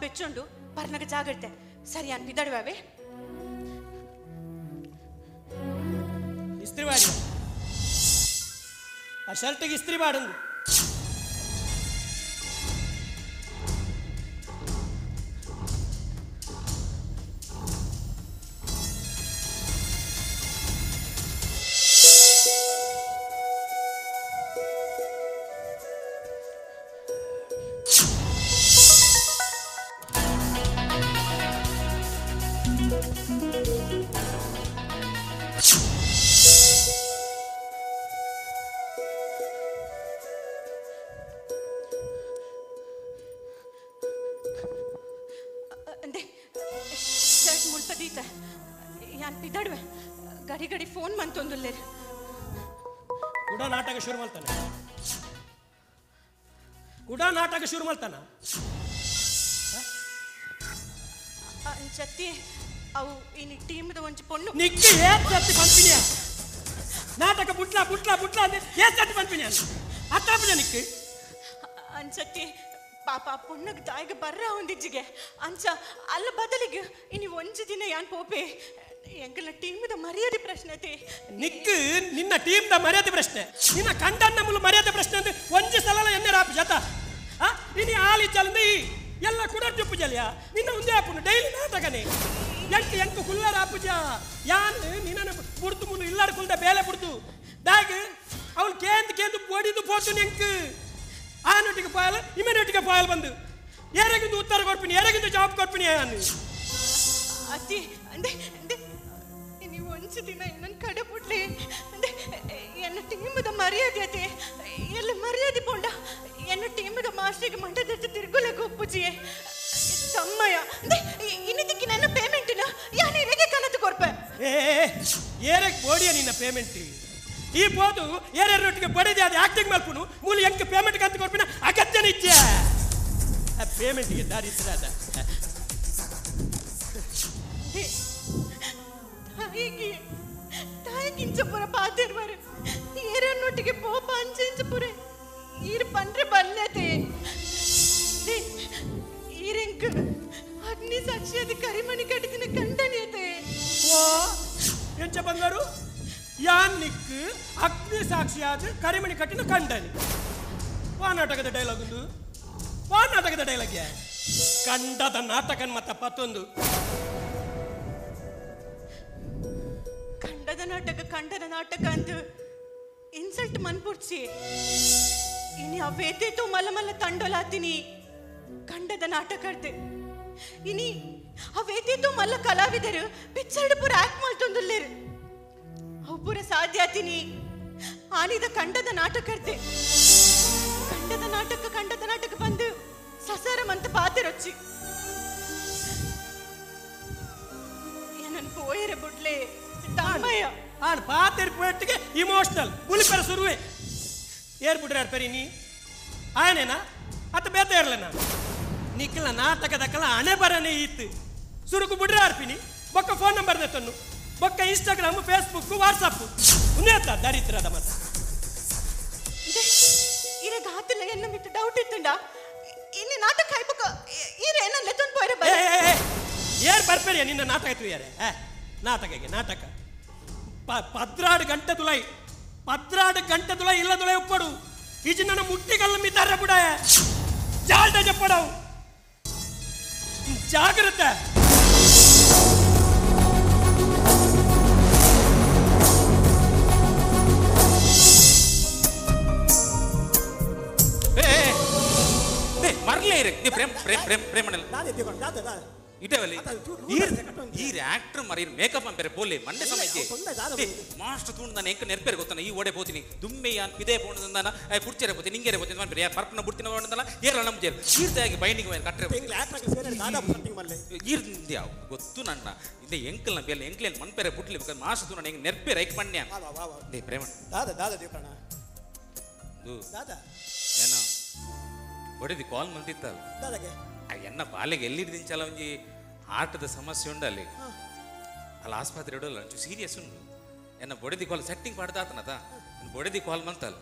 ಬೆಚ್ಚುಂಡು ಪರ್ನಗ ಜಾಗ್ರತೆ ಸರಿ ಅನ್ ಬಿದಡುವವೆ ಇಸ್ತ್ರಿ ಮಾಡಿ ಆ ಶರ್ಟಿಗೆ ಇಸ್ತ್ರಿ ಮಾಡಂದು ಯಾನ್ ಪಿದಡುವೆ ಗಡಿ ಗಡಿ ಫೋನ್ ಮಂತೊಂದುಲ್ಲೇರು ಕೂಡ ನಾಟಕ ಶುರು ಮಾಡ್ತಾನೆ ಕೂಡ ನಾಟಕ ಶುರು ಮಾಡ್ತಾನ ಅಂಚತ್ತಿ ಅವು ಇನಿ ಟೀಮ್ದ ಒಂಜಿ ಪೊಣ್ಣು ನಿಕ್ಕೆ ಏತ್ ಸತಿ ಪಂಪಿನಿಯ ನಾಟಕ ಬುಟ್ಲಾ ಬುಟ್ಲಾ ಬುಟ್ಲಾ ಅಂದ್ರೆ ಏತ್ ಸತಿ ಪಂಪಿನಿಯ ಅತ್ತಾಪನ ನಿಕ್ಕೆ ಅಂಚತ್ತಿ ಪಾಪ ಪೊಣ್ಣಗೆ ದಾಯಿಗೆ ಬರ್ರ ಒಂದಿಜ್ಜಿಗೆ ಅಂಚ ಅಲ್ಲ ಬದಲಿಗೆ ಇನಿ ಒಂಜಿ ದಿನ ಯಾನ್ ಪೋಪೆ ಎಂಕಲ್ನ ಟೀಮ್ದ ಮರ್ಯಾದೆ ಪ್ರಶ್ನೆ ನಿಕ್ಕು ನಿನ್ನ ಟೀಮ್ದ ಮರ್ಯಾದೆ ಪ್ರಶ್ನೆ ನಿನ್ನ ಕಂಡನ್ನ ಮುಲು ಮರ್ಯಾದೆ ಪ್ರಶ್ನೆ ಅಂದ್ರೆ ಒಂಜಿ ಸಲ ಎನ್ನೆ ರಾಪು ಜತ ಆ ಇನಿ ಆಲಿ ಚಲಂದ ಈ ಎಲ್ಲ ಕೂಡ ಜುಪ್ಪು ಜಲಿಯ ನಿನ್ನ ಒಂದೇ ಆಪುನು ಡೈಲಿ ನಾಟಕನೇ ಎಂಟು ಎಂಟು ಕುಲ್ಲರ ಆಪುಜ ಯಾನ್ ನಿನ್ನ ಬುಡ್ತು ಮುಲು ಇಲ್ಲಾರ ಕುಲ್ದ ಬೇಲೆ ಬುಡ್ತು ದಾಗ್ ಅವನು ಕೇಂದ್ ಕೇಂದ್ ಬಡಿದು ಪೋತು ನೆಂಕ್ ಆ ನೊಟ್ಟಿಗೆ ಪಾಯಲ್ ಇಮ್ಮಿನೊಟ್ಟಿಗೆ ಪಾಯಲ್ ಬಂದು ಯಾರಿಗಿಂದು ಉತ್ತರ ಕೊಡ್ತೀನಿ ಯಾರಿಗಿಂದು ಜಾಬ್ ಕೊಡ್ತೀನಿ ಯಾನು ಅತ್ತಿ ಅಂದೆ ಅಂದೆ ನೀವು ಒಂಚು ದಿನ ನನ್ನ ಕಡೆ ಬಿಡ್ಲಿ ಅಂದೆ ಎನ್ನ ಟೀಮದ ಮರ್ಯಾದೆ ಅತೆ ಎಲ್ಲ ಮರ್ಯಾದೆ ಪೋಂಡ ಎನ್ನ ಟೀಮದ ಮಾಸ್ಟರಿಗೆ ಮಂಡದ ತಿರುಗುಲಕ್ಕೆ ಒಪ್ಪುಜಿಯೇ ತಮ್ಮಯ್ಯ ಅಂದೆ ಇನ್ನಿದ್ದಕ್ಕೆ ನನ್ನ ಪೇಮೆಂಟಿನ ಯಾನು ಹೇಗೆ ಕನತು ಕೊರ್ಪೆ ಏ ಏರಕ್ಕೆ ಬೋಡಿಯ ನಿನ್ನ ಪೇಮೆಂಟ್ ಈ ಪೋದು ಏರೊಟ್ಟಿಗೆ ಬಡಿದೆ ಅದು ಆಕ್ಟಿಂಗ್ ಮಲ್ಪುನು ಮೂಲ ಎಂಕ್ ಪೇಮೆಂಟ್ ಕಂತು ಕೊಡ್ಪಿನ ಅಗತ್ಯನ ಇಚ್ಛೆ ಆ ಪೇಮೆಂಟ್ಗೆ ದಾರಿ ಇತ್ತದ ತಾಯಿಗೆ ತಾಯಿಗೆ ಇಂಚಪುರ ಪಾತಿರ್ವಾರು ಏರನ್ನೊಟ್ಟಿಗೆ ಪೋಪ ಅಂಚೆ ಇಂಚಪುರ ಈರ್ ಪಂಡ್ರೆ ಬಲ್ಯತೆ ಈರೆಂಕ್ ಅಗ್ನಿ ಸಾಕ್ಷಿಯಾದ ಕರಿಮಣಿ ಕಟ್ಟಿದಿನ ಕಂಡನಿಯತೆ ವಾ ಎಂಚ ಬಂಗಾರು ಯಾನ್ ನಿಕ್ ಅಗ್ನಿ ಸಾಕ್ಷಿಯಾದ ಕರಿಮಣಿ ಕಟ್ಟಿನ ಕಂಡನಿ ವಾ ನಾಟಕದ ಡೈಲಾಗ್ ಒಂದು ವಾ ನಾಟಕದ ಡೈಲಾಗ್ ಕಂಡದ ನಾಟಕನ್ ಮತ್ತ ಪತ್ತೊಂದು ಕಂಡದ ನಾಟಕ ಕಂಡದ ನಾಟಕ ಅಂದು ಇನ್ಸಲ್ಟ್ ಮನ್ಪುರ್ಚಿ ಇನಿ ಅವೇತೇತೋ ಮಲ್ಲ ಮಲ್ಲ ತಂಡೋಲಾತೀನಿ ಕಂಡದ ನಾಟಕ ಅರ್ತೆ ಇನಿ ಅವೇತೇತೋ ಮಲ್ಲ ಕಲಾವಿದರು ಪಿಕ್ಚರ್ಡ್ ಪೂರ ಆಕ್ಟ್ ಮಾಡ್ತೊಂದುಲ್ಲೇರು ಅವು ಪೂರ ಸಾಧ್ಯ ಆತೀನಿ ಆನಿದ ಕಂಡದ ನಾಟಕ ಅರ್ತೆ ಕಂಡದ ನಾಟಕ ಕಂಡದ ನಾಟಕ ಬಂದು ಸಸಾರಮಂತ ಪಾತೆರೊಚ್ಚಿ ಏನನ್ ಪೋಯರ ಬುಡ್ಲೆ ತಾಮಯ್ಯ ಆನ್ ಪಾತೆರ್ ಪೋಯಟ್ಟಿಗೆ ಇಮೋಷನಲ್ ಬುಲಿಪೆರ ಸುರುವೆ ಏರ್ ಬಿಡ್ರಾರ್ ಪೆರಿ ನೀ ಆಯನೇನಾ ಅತ್ತ ಬೇತ ಇರಲೇನಾ ನಿಕ್ಕಲ ನಾಟಕದಕ್ಕಲ ಹಣೆ ಬರನೇ ಇತ್ತು ಸುರುಕು ಬಿಡ್ರಾರ್ಪಿನಿ ಬೊಕ್ಕ ಫೋನ್ ನಂಬರ್ ದೆತ್ತನ್ನು ಬೊಕ್ಕ ಇನ್ಸ್ಟಾಗ್ರಾಮ್ ಫೇಸ್ಬುಕ್ ವಾಟ್ಸಪ್ ಉನ್ನೇತ ದರಿದ್ರದ ಮತ್ತೆ ಇರ ಗಾತಿಲ್ಲ ಎನ್ನ ಮಿಟ್ಟು ಡೌಟ್ ಇತ್ತುಂಡ ಇನ್ನು ನಾಟಕ ಹಾಯ್ಬಕ ಈರೆ ಏನ ಲೆತ್ತೊಂದು ಪೋಯರ ಬರ ಏರ್ ಬರ್ಪೇರಿಯ ನಿನ್ನ ನಾಟಕ ತುಯ್ಯಾರೆ ನಾಟಕಕ್ಕೆ ನಾಟಕ 14 ಗಂಟೆ ತುಲೈ 14 ಗಂಟೆ ತುಲೈ ಇಲ್ಲ ತುಲೈ ಉಪ್ಪಡು ಈಜಿ ನನ್ನ ಮುಟ್ಟಿಗಲ್ಲ ಮಿತಾರ ಬುಡಾಯ ಜಾಲ್ಟ ಜಪ್ಪಡವು ಜಾಗ್ರತೆ ಮರಲೇ ಇರೇ ನೀ ಪ್ರೇಮ್ ಪ್ರೇಮ್ ಪ್ರೇಮ್ ಪ್ರೇಮಣ್ಣಲ್ಲ ಇಟೇವಲ್ಲಿ ಈ ಆಕ್ಟರ್ ಮರಿ ಮೇಕಪ್ ಅಂಪೇರೆ ಬೋಲೆ ಮಂಡೆ ಸಮಯ ಮಾಸ್ಟರ್ ತೂಂಡ್ ನಾನು ಎಂಕ ನೆರ್ಪೇರೆ ಗೊತ್ತಾನ ಈ ಓಡೆ పోತೀನಿ ದುಮ್ಮೆ ಯಾನ್ ಪಿದೆ ಪೋಣದಂದಾನ I ಕುರ್ಚೆರೆ పోತೀನಿ ನಿಂಗೆರೆ పోತೀನಿ ಮನ್ ಬೇರೆ ಪರ್ಪನ ಬುಡ್ತಿನ వంಡದಲ್ಲ ಏರ ನಮ್ಮ ಜೇರ್ ಈರ್ದಾಗಿ ಬೈಂಡಿಂಗ್ ವೈರ್ ಕಟ್ರೆ ಈರ್ದಿ ಯಾವ ಗೊತ್ತು ನನ್ನ ಇದೆ ಎಂಕಲ್ನ ಬೇಲೆ ಎಂಕ್ಲೇನ್ ಮನ್ಪೇರೆ ಬುಡ್ಲಿ ಬೇಕಾದ್ರೆ ಮಾಸ್ಟರ್ ತೂಂಡ್ ಎಂಕ್ ನೆರ್ಪೇರೆ ಐಕ್ ಮಣ್ಯ they ಪ್ರೇಮಣ್ಣ ದಾದಾ ದಾದಾ ದೇವಕರ್ಣ ದಾದಾ ಏನೋ ಬಡಿದಿ ಕಾಲ್ ಮಂತಿತ್ತಲ್ಲ ದಾದಾಗೆ ಎನ್ನ ಬಾಲೆಗೆ ಎಲ್ಲಿಡ್ದಿಂಚಲ ಒಂಜಿ ಆಟದ ಸಮಸ್ಯೆ ಉಂಡು ಅಲ್ಲಿ ಅಲ್ಲಿ ಆಸ್ಪತ್ರೆ ಇಡೋಲ್ಲ ಒಂಚೂರು ಸೀರಿಯಸ್ ಉಂಡು ಎನ್ನ ಬೊಡೆದಿ ಕಾಲ್ ಸೆಟ್ಟಿಂಗ್ ಪಾಡ್ದಾತನತ ಬೊಡೆದಿ ಕಾಲ್ ಮಂತಲ್ಲ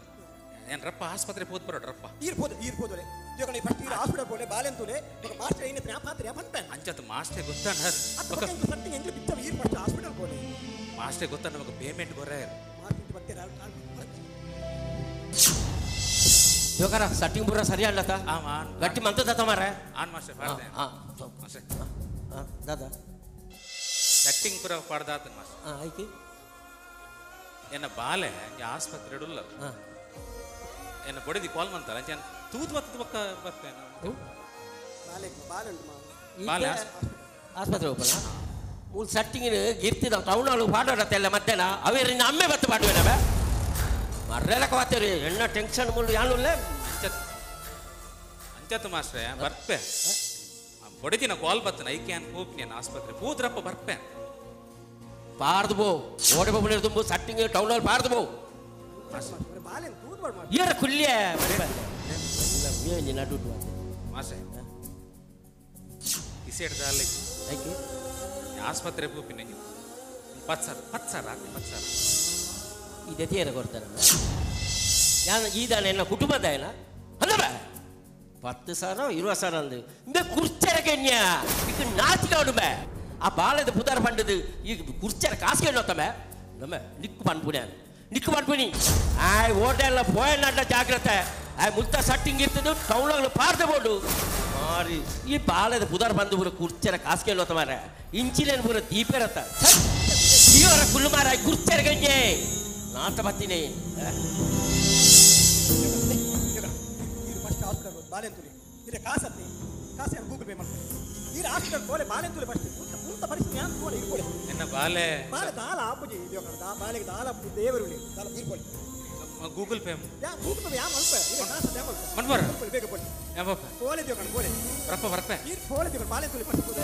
ಏನ್ ರಪ್ಪ ಆಸ್ಪತ್ರೆ ಪೋದ್ ಬರೋಡು ರಪ್ಪ ಈರ್ಬೋದು ಈರ್ಬೋದಲೆ ದೇವಕರ್ಣ ಫಸ್ಟ್ ಈರ್ ಹಾಸ್ಪಿಟಲ್ ಪೋಲೆ ಬಾಲೆಂತುಲೆ ಬೊಕ ಮಾಸ್ಟರ್ ಐನ ತ್ರಾ ಪಾತ್ರೆ ಪನ್ಪೆ ಅಂಚತ ಮಾಸ್ಟರ್ ಗೊತ್ತಾನ ಬೊಕ ಸೆಟ್ಟಿಂಗ್ ಎಂಗ್ಲ ಪಿಚ್ಚ ಈರ್ ಫಸ್ಟ್ ಹಾಸ್ಪಿಟಲ್ ಪೋಲೆ ಮಾಸ್ಟರ್ ಗೊತ್ತಾನ ಬೊಕ ಪೇಮೆಂಟ್ ಕೊರೆ ಮಾಸ್ಟರ್ ಬತ್ತೆ ಯೋಗರ ಸೆಟ್ಟಿಂಗ್ ಪೂರ ಸರಿ ಅಲ್ಲತ ಗಟ್ಟಿ ಮಂತದ ಮಾರ ಆನ್ ಮಾಸ್ಟರ್ ಪಾಡ್ದೆ ಮಾಸ್ಟರ್ ದಾದಾ ಸೆಟ್ಟಿಂಗ್ ಪೂರ ಪಾಡ್ದಾತ ಮಾಸ್ಟರ್ ಆಯ್ತು ಎನ್ನ ಬಾಲೆ ಆಸ್ಪತ್ರೆ ಇಡಲ್ಲ ಎನ್ನ ಬೊಡೆದಿ ಕಾಲ್ ಮಂತಲ್ಲ ಅಂಚೆ ತೂತು ಬತ್ತದ ಬಕ್ಕ ಬರ್ತೇನೆ ಬಾಲೆ ಬಾಲೆ ಉಂಟು ಬಾಲೆ ಆಸ್ಪತ್ರೆ ಹೋಗಲ್ಲ ಮೂಲ ಸೆಟ್ಟಿಂಗ್ ಗಿರ್ತಿದ ಟೌನ್ ಹಾಲು ಪಾಡೋಡತ್ತೆಲ್ಲ ಮಧ್ಯಾಹ್ನ ಅವೇರಿನ ಅಮ್ಮೆ ಬತ್ತು ಪಾಡುವೆ ಮರ್ರೆಲಕ ವಾತೇರಿ ಎಣ್ಣ ಟೆನ್ಷನ್ ಮುಳ್ಳು ಯಾನುಲ್ಲ ಅಂಚತ್ತು ಮಾಸ್ಟ್ರೆ ಬರ್ಪೆ ಬೊಡೆದಿನ ಕಾಲ್ ಬತ್ತನ ಐಕೆ ಅನ್ ಹೋಗಿ ನಾನು ಆಸ್ಪತ್ರೆ ಪೂದ್ರಪ್ಪ ಬರ್ಪೆ ಪಾರ್ದು ಬೋ ಓಡಿ ಬೊಬ್ಬನ ತುಂಬು ಸಟ್ಟಿಂಗ್ ಟೌನ್ ಅಲ್ಲಿ ಪಾರ್ದು ಬೋ ಏರ ಕುಲ್ಯ ಮಾಸ್ಟ್ರೆ ಇಸೇಡ್ದ ಅಲ್ಲಿ ಐಕೆ ಆಸ್ಪತ್ರೆ ಪೂಪಿನ 10,000 10,000 ರಾತ್ರಿ 10,000 ಇದೆ ತೀರ ಕೊಡ್ತಾರೆ ಯಾನ್ ಈದಾನ ಎನ್ನ ಕುಟುಂಬದ ಏನ ಅಂದಬ 10,000 20,000 ಅಂದು ಇಂದ ಕುರ್ಚರಕೆನ್ಯ ಈಗ ನಾಚಿಕೆ ಉಡುಬೆ ಆ ಬಾಲದ ಪುದಾರ ಪಂಡದು ಈಗ ಕುರ್ಚರ ಕಾಸು ಕೇಳೋತಮೆ ನಮ್ಮ ನಿಕ್ಕು ಪನ್ಪುಣಿ ನಿಕ್ಕು ಪನ್ಪುಣಿ ಆಯ್ ಓಟೆಲ್ಲ ಪೋಯನಾಟ ಜಾಗ್ರತೆ ಆಯ್ ಮುತ್ತ ಸಟ್ಟಿಂಗ್ ಇರ್ತದೆ ಟೌನ್ ಪಾರ್ದ ಬೋಡು ಮಾರಿ ಈ ಬಾಲದ ಪುದಾರ ಬಂದು ಪೂರ ಕುರ್ಚರ ಕಾಸು ಕೇಳೋತ ಮಾರ ಇಂಚಿಲೇನು ಪೂರ ದೀಪೇರತ್ತ ಇವರ ಕುಲ್ಲು ಮಾರ ಕುರ್ಚರಗಂಜೆ ನಾಟ ಬತ್ತೀನಿ ಫಸ್ಟ್ ಹಾಸ್ಪಿಟಲ್ ಬಾಲೆಂತುಲಿ ಇದೆ ಕಾಸತ್ತಿ ಕಾಸು ಯಾರು ಗೂಗಲ್ ಪೇ ಮಾಡ್ತಾರೆ ಈ ಹಾಸ್ಪಿಟಲ್ ಬೋಲೆ ಬಾಲೆಂತುಲಿ ಫಸ್ಟ್ ಮುಂತ ಪರಿಸ್ಥಿತಿ ಯಾರು ಬೋಲೆ ಇರ್ಬೋಲೆ ಎನ್ನ ಬಾಲೆ ಬಾಲೆ ದಾಲ ಆಪುಜಿ ಇದೆಯೋ ಬಾಲೆಗೆ ದಾಲ ಆಪುಜಿ ದೇವರು ದಾಲ ಇರ್ಬೋಲೆ ಗೂಗಲ್ ಪೇ ಯಾ ಗೂಗಲ್ ಪೇ ಯಾ ಮಲ್ಪ ಇದೆ ಕಾಸು ಯಾ ಮಲ್ಪ ಮನ್ಬರ ಬೇಗ ಬೋಲೆ ಯಾ ಬಾಪ ಬೋಲೆ ದಿಯೋ ಕಣ ಬೋಲೆ ರಪ್ಪ ಬರ್ಪೆ ಈ ಬೋಲೆ ದಿಯೋ ಬಾಲೆಂತುಲಿ ಫಸ್ಟ್ ಬೋಲೆ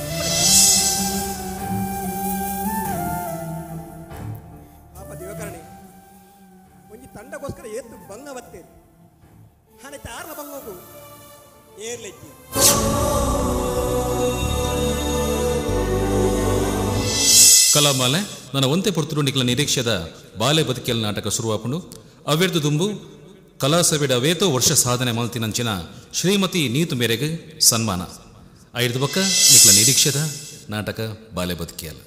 ಪಾಪ ದಿವಕರಣೆ ಒಂಜಿ ತಂಡಗೋಸ್ಕರ ಏತ್ತು ಬಂಗ ಬತ್ತೇರು ಹಾನೆ ತಾರ್ನ ಬಂಗೋಗು ಏರ್ಲೆಜ್ಜಿ ಕಲಾಮಾಲೆ ನನ್ನ ಒಂತೆ ಪೊರ್ತುಡು ನಿಕ್ಲ ನಿರೀಕ್ಷೆದ ಬಾಲೆ ಬದುಕೆಲ್ ನಾಟಕ ಶುರುವಾಪುಂಡು ಅವ್ಯರ್ದು ದುಂಬು ಕಲಾಸಭೆಡ ವೇತೋ ವರ್ಷ ಸಾಧನೆ ಮಲ್ತಿನಂಚಿನ ಶ್ರೀಮತಿ ನೀತು ಮೇರೆಗೆ ಸನ್ಮಾನ. ಐದು ಬಕ್ಕ ನಿಕ್ಲ ನಿರೀಕ್ಷೆದ ನಾಟಕ ಬಾಲೆ ಬದುಕಿಯಲ್ಲ.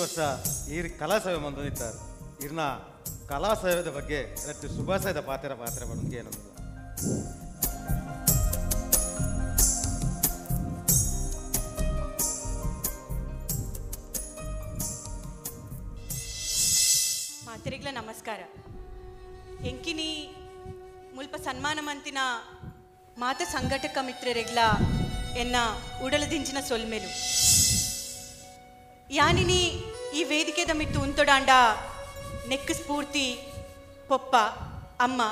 ವರ್ಷ ಈ ಕಲಾಸೇವೆ ಮಂದಿದ್ದಾರೆ. ಇರ್ನ ಕಲಾಸೇವೆದ ಬಗ್ಗೆ ರಟ್ಟು ಶುಭಾಶಯದ ಪಾತ್ರ ಪಾತ್ರ ಬಡಂಗೆ ಏನಂದಿಲ್ಲ. ಮಾತರಿಗ್ಲ ನಮಸ್ಕಾರ. ಎಂಕಿನಿ ಮುಲ್ಪ ಸನ್ಮಾನ ಮಂತಿನ ಮಾತ ಸಂಘಟಕ ಮಿತ್ರರೆಗ್ಲ ಎನ್ನ ಉಡಲದಿಂಚಿನ ಸೊಲ್ಮೆಲು. ಯಾನಿನಿ ಈ ವೇದಿಕೆದ ಮಿತ್ತು ಉಂತೊಡಾಂಡ ನೆಕ್ ಸ್ಫೂರ್ತಿ ಪೊಪ್ಪ ಅಮ್ಮ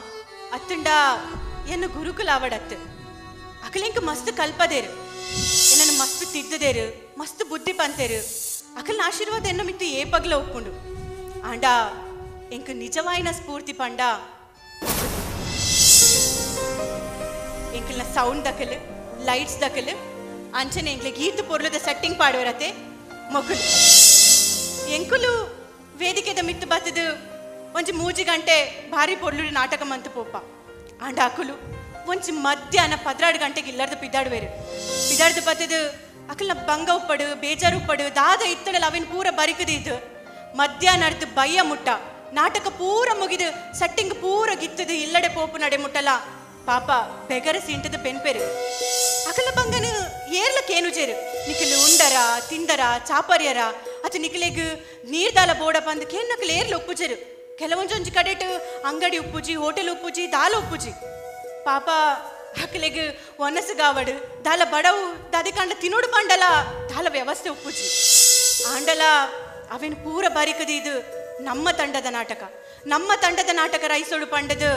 ಅತ್ತಂಡ ಎನ್ನ ಗುರುಕುಲಾವಡತ್ತು ಅಕಲಿಂಕ ಮಸ್ತ್ ಕಲ್ಪದೇರು, ಎನ್ನನ್ನು ಮಸ್ತ್ ತಿದ್ದದೇರು, ಮಸ್ತ್ ಬುದ್ಧಿ ಪಂತೇರು. ಅಕಲ್ನ ಆಶೀರ್ವಾದ ಎನ್ನ ಮಿತ್ತು ಏ ಪಗ್ಲ ಒಪ್ಪುಂಡು. ಆಂಡ ಎಂಕ ನಿಜವಾಯಿನ ಸ್ಫೂರ್ತಿ ಪಂಡ ಎಂಕಲ್ನ ಸೌಂಡ್ ದಕಲು, ಲೈಟ್ಸ್ ದಕಲು, ಅಂಚನೆ ಎಂಕ್ಲೆ ಗೀತು ಪೊರ್ಲದ ಸೆಟ್ಟಿಂಗ್ ಪಾಡುವರತೆ ಮೊಗಲು. ಎಂಕುಲು ವೇದಿಕೆದ ಮಿತ್ತು ಬತ್ತದು ಒಂಜಿ 3 ಗಂಟೆ ಭಾರಿ ಪೊರ್ಲುಡು ನಾಟಕ ಮಂತು ಪೋಪ. ಆಂಡ ಅಕುಲು ಒಂಜಿ ಮಧ್ಯಾಹ್ನ 12 ಗಂಟೆಗೆ ಇಲ್ಲರ್ದು ಪಿದಾಡುವೇರು. ಪಿದಾಡ್ದು ಬತ್ತದು ಅಕಲ್ನ ಬಂಗ ಉಪ್ಪಡು, ಬೇಜಾರು ಉಪ್ಪಡು, ದಾದ ಇತ್ತಡಲ ಅವೇನು ಪೂರ ಬರಿಕದಿದ್ದು ಮಧ್ಯಾಹ್ನ ಅರ್ದು ಬಯ್ಯ ಮುಟ್ಟ ನಾಟಕ ಪೂರ ಮುಗಿದು ಸೆಟ್ಟಿಂಗ್ ಪೂರ ಗಿತ್ತದು ಇಲ್ಲಡೆ ಪೋಪು ನಡೆ ಮುಟ್ಟಲ ಪಾಪ ಬೆಗರ ಸೀಂಟದ ಪೆನ್ಪೆರು. ಅಕಲ ಬಂಗನು ಏರ್ಲ ಕೇನುಜೇರು ನಿಖಲು ಉಂಡರ ತಿಂದರ ಚಾಪರ್ಯರ ಅತು ನಿಖಲೆಗ್ ನೀರ್ದಾಲ ಬೋಡ ಬಂದು ಕೇನ್ನಕಲು ಏರ್ಲ ಉಪ್ಪುಜೇರು. ಕೆಲವೊಂಜೊಂಜಿ ಕಡೆಟು ಅಂಗಡಿ ಉಪ್ಪುಜಿ, ಹೋಟೆಲ್ ಉಪ್ಪುಜಿ, ದಾಲ ಉಪ್ಪುಜಿ. ಪಾಪ ಅಕಲೆಗ್ ಒನಸುಗಾವಡು ದಾಲ ಬಡವು ದಾದಿಕಾಂಡ ತಿನ್ನೋಡು ಪಂಡಲ ದಾಲ ವ್ಯವಸ್ಥೆ ಉಪ್ಪುಜಿ. ಆಂಡಲ ಅವೇನು ಪೂರ ಬಾರಿಕದಿದು ನಮ್ಮ ತಂಡದ ನಾಟಕ, ನಮ್ಮ ತಂಡದ ನಾಟಕ ರೈಸೋಡು ಪಂಡದು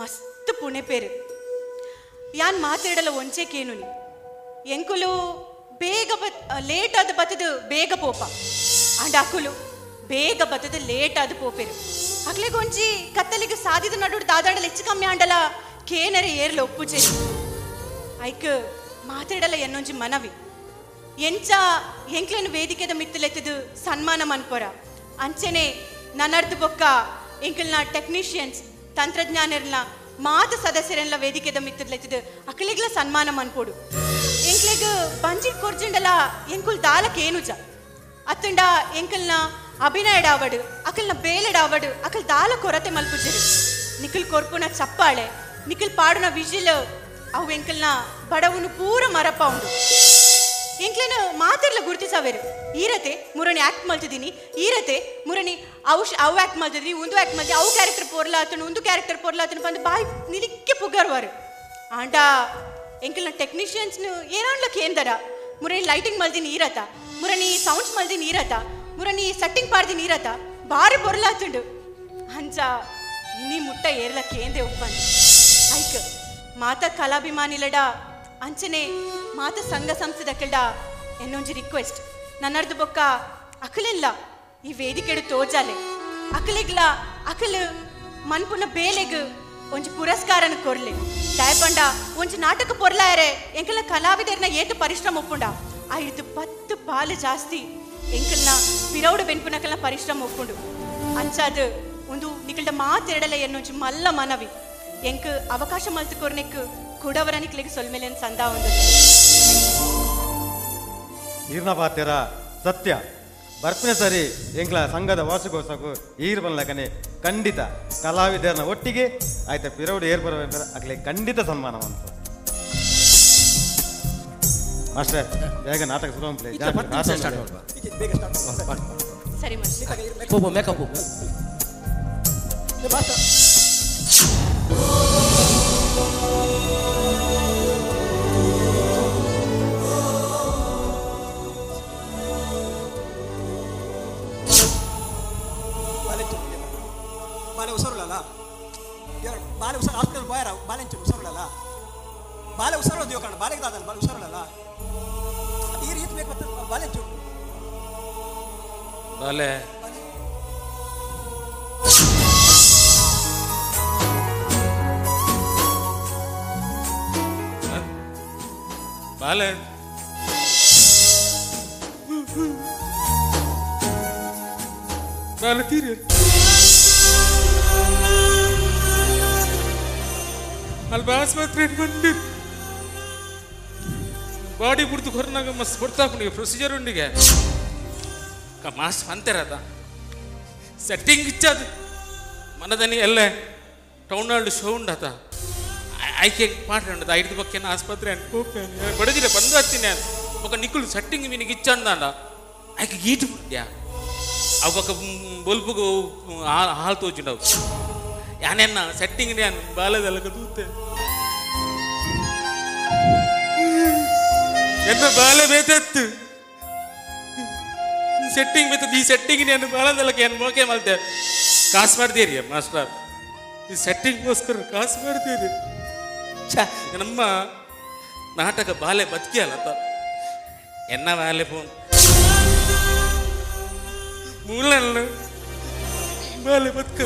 ಮಸ್ತ್ ಪುಣೆ ಪೇರು. ಯಾನ್ ಮಾತಾಡಲ ಒಂಚೆ ಕೇನುನಿ ಎಂಕುಲು ಬೇಗ ಲೇಟ್ ಆದ ಬತ್ತದು ಬೇಗ ಪೋಪ. ಆಂಡ ಅಕುಲು ಬೇಗ ಬತ್ತದು ಲೇಟ್ ಆದ ಪೋಪೇರು. ಅಕ್ಲೆಗ್ ಒಂಜಿ ಕತ್ತಲಿಗೆ ಸಾದಿದ ನಡುಡು ದಾದಾಡಲ ಹೆಚ್ಚು ಕಮ್ಮಿ ಆಂಡಲ ಕೇನರೆ ಏರ್ಲ ಒಪ್ಪುಜೆ. ಐಕ್ ಮಾತಾಡಲ ಎನ್ನೊಂಜಿ ಮನವಿ ಎಂಚ ಎಂಕ್ಲೆನ್ ವೇದಿಕೆದ ಮಿತ್ತಲೆತ್ತದು ಸನ್ಮಾನ ಮನ್ಪೊರ ಅಂಚನೆ ನನ್ನರ್ದು ಬೊಕ್ಕ ಎಂಕಲ್ನ ಟೆಕ್ನಿಷಿಯನ್ಸ್ ತಂತ್ರಜ್ಞಾನರ್ನ ಮಾತ ಸದಸ್ಯರೆಲ್ಲ ವೇದಿಕೆದ ಮಿತ್ತಲೆತ್ತದು ಅಕಲಿಗ್ಲ ಸನ್ಮಾನ ಮನ್ಪೋಡು. ಎಂಕ್ಲೆಗ್ ಬಂಜಿ ಕೊರ್ಜಿಂಡಲ ಎಂಕುಲ್ ದಾಲಕೇನುಜ ಅತ್ತಂಡ ಎಂಕಲ್ನ ಅಭಿನಯಡಾವಡು ಅಕಲ್ನ ಬೇಲೆಡಾವಡು ಅಕಲ್ ದಾಲ ಕೊರತೆ ಮಲ್ಪುಜರು. ನಿಖಲ್ ಕೊರ್ಪುನ ಚಪ್ಪಾಳೆ, ನಿಖಲ್ ಪಾಡುನ ವಿಜಿಲ್ ಅವು ಎಂಕಲ್ನ ಬಡವುನು ಪೂರ ಮರಪ ಉಂಡು. ಎಂಕ್ಲೇನು ಮಾತಿರ್ಲ ಗುರುತಿಸವೇರು. ಈರತೆ ಮುರಣಿ ಆ್ಯಕ್ಟ್ ಮಲ್ತಿದ್ದೀನಿ, ಈರತೆ ಮುರಣಿ ಅವು ಅವು ಆ್ಯಕ್ಟ್ ಮಲ್ತಿದ್ದೀನಿ, ಒಂದು ಆ್ಯಕ್ಟ್ ಮಲ್ತಿ ಅವು ಕ್ಯಾರೆಕ್ಟರ್ ಪೋರ್ಲಾತನು, ಒಂದು ಕ್ಯಾರೆಕ್ಟರ್ ಪೋರ್ಲಾತನು ಬಂದು ಬಾಯಿ ನಿಲಿಕ್ಕೆ ಪುಗರ್ವಾರು. ಆಂಡ ಎಂಕಲ್ನ ಟೆಕ್ನಿಷಿಯನ್ಸ್ನು ಏನಾಡ್ಲ ಕೇಂದರ ಮುರಣಿ ಲೈಟಿಂಗ್ ಮಲ್ದಿನಿ ಈರತ, ಮುರಣಿ ಸೌಂಡ್ಸ್ ಮಲ್ದಿನಿ ಈರತ, ಮುರಣಿ ಸೆಟ್ಟಿಂಗ್ ಪಾಡ್ದಿನಿ ಈರತ, ಭಾರಿ ಪೊರ್ಲಾತುಂಡು. ಅಂಚ ಇನಿ ಮುಟ್ಟ ಏರ್ಲ ಕೇಂದೆ ಒಪ್ಪಂಡು. ಐಕ್ ಮಾತ ಕಲಾಭಿಮಾನಿಲಡ ಅಂಚನೆ ಮಾತ ಸಂಘ ಸಂಸ್ಥೆದಕ್ಕೆಲ್ಡ ಎನ್ನೊಂಜಿ ರಿಕ್ವೆಸ್ಟ್ ನನ್ನರ್ದು ಬೊಕ್ಕ ಅಕಲೆಲ್ಲ ಈ ವೇದಿಕೆಡು ತೋಜಾಲೆ ಅಕಲೆಗ್ಲ ಅಕಲು ಮನ್ಪುನ ಬೇಲೆಗ್ ಒಂಜಿ ಪುರಸ್ಕಾರನ ಕೊರ್ಲೆ. ದಾಯಪಂಡ ಒಂಜಿ ನಾಟಕ ಪೊರ್ಲಾಯರೆ ಎಂಕಲ್ನ ಕಲಾವಿದರ್ನ ಏತು ಪರಿಶ್ರಮ ಒಪ್ಪುಂಡ 5 10 ಪಾಲು ಜಾಸ್ತಿ ಎಂಕಲ್ನ ಪಿರೌಡು ಬೆನ್ಪುನಕಲ್ನ ಪರಿಶ್ರಮ ಒಪ್ಪುಂಡು. ಅಂಚಾದು ಒಂದು ನಿಕಲ್ಡ ಮಾತೆರಡಲ ಎನ್ನೊಂಜಿ ಮಲ್ಲ ಮನವಿ ಎಂಕ್ ಅವಕಾಶ ಮಲ್ತು ಕೊರ್ನೆಕ್ ಕುಡವರನಿಕ್ಲೆಗ್ ಸೊಲ್ಮೆಲೆನ್ ಸಂದಾ ಒಂದು. ಈರ್ನ ಪಾತೆರ ಸತ್ಯ. ಬರ್ಪಿನ ಸರಿ ಎಂಕ್ಲ ಸಂಘದ ವಾರ್ಷಿಕೋತ್ಸವಕ್ಕೂ ಈರು ಬನ್ಲಕನೆ ಖಂಡಿತ ಕಲಾವಿದರನ್ನ ಒಟ್ಟಿಗೆ ಆಯ್ತಾ ಪಿರೌಡು ಏರ್ ಬರ ಅಗ್ಲೆ ಖಂಡಿತ ಸನ್ಮಾನ ಅಂತ. ಮಾಸ್ಟರ್ ಬೇಗ ನಾಟಕ ಶುರು. ಸರಿ ಮಾಸ್ಟರ್. ಮೇಕಪ್ ಬಾಲೆ ಹುಷಾರುಲ್ಲ, ಬಾಲೆ ಹುಷಾರು ಹಾಸ್ಪಿಟಲ್ ಬಾಯರ ಬಾಲೆಂಚು ಹುಷಾರುಲ್ಲ, ಬಾಲೆ ಹುಷಾರು ದೇವ ಕಾರಣ ಬಾಲೆಗೆ ದಾದನ ಬಾಲೆ ಹುಷಾರುಲ್ಲ. ಈ ರೀತಿ ಬೇಕು ಮತ್ತೆ ಬಾಲೆಂಚು ಬಾಲೆ ಬಾಲೆ ಬಾಲೆ ತೀರಿ ಅಲ್ಲಿ ಆಸ್ಪತ್ರೆ ಬಂದಿರು ಬಾಡಿ ಬಿಡ್ದು ಹೊರನಾಗ ಮಸ್ತ್ ಹೊರ್ತಾಕೊಂಡಿಗೆ ಪ್ರೊಸೀಜರ್ ಉಂಡಿಗೆ ಮಾಸ್ ಅಂತಾರದ ಸೆಟ್ಟಿಂಗ್ ಇಚ್ಚದು ಮನದನಿ ಎಲ್ಲೇ ಟೌನ್ ಹಾಲ್ ಶೋ ಉಂಡಾತ ಆಯ್ಕೆ ಪಾಠ ಉಂಡದ ಐದು ಬಕ್ಕೇನ ಆಸ್ಪತ್ರೆ ಅನ್ಕೋಪೆ ಬಡದಿಲ್ಲ ಬಂದು ಹತ್ತೀನಿ ಬೊಕ್ಕ ನಿಕ್ಕುಲು ಸೆಟ್ಟಿಂಗ್ ಮೀನಿಗೆ ಇಚ್ಚಂದಾಂಡ ಆಯ್ಕೆ ಗೀಟು ಬಿಡ್ದ್ಯಾ ಅವು ಬೊಕ್ಕ ಬೊಲ್ಪುಗು ಹಾಲು ತೋಜುಂಡವು ಯಾನೆನ್ನ ಸೆಟ್ಟಿಂಗ್ ನಾನು ಬಾಲದಲ್ಲಕ ತೂತೆ ಎನ್ನ ಬಾಲೆ ಬೇತೆತ್ತು ಸೆಟ್ಟಿಂಗ್ ಬೇತದ್ದು ಈ ಸೆಟ್ಟಿಂಗ್ ನಾನು ಬಾಲದಲ್ಲಕ ಏನು ಮೋಕೆ ಮಲ್ತೆ ಕಾಸು ಮಾಡ್ತೀರಿ ಮಾಸ್ಟರ್, ಈ ಸೆಟ್ಟಿಂಗ್ಗೋಸ್ಕರ ಕಾಸು ಮಾಡ್ತೀರಿ. ಛ ನಮ್ಮ ನಾಟಕ ಬಾಲೆ ಬದುಕಿಯಲ್ಲ ಎನ್ನ ಬಾಲೆ ಫೋನ್ ಮೂಲಲ್ಲ ಬಾಲೆ ಬದುಕ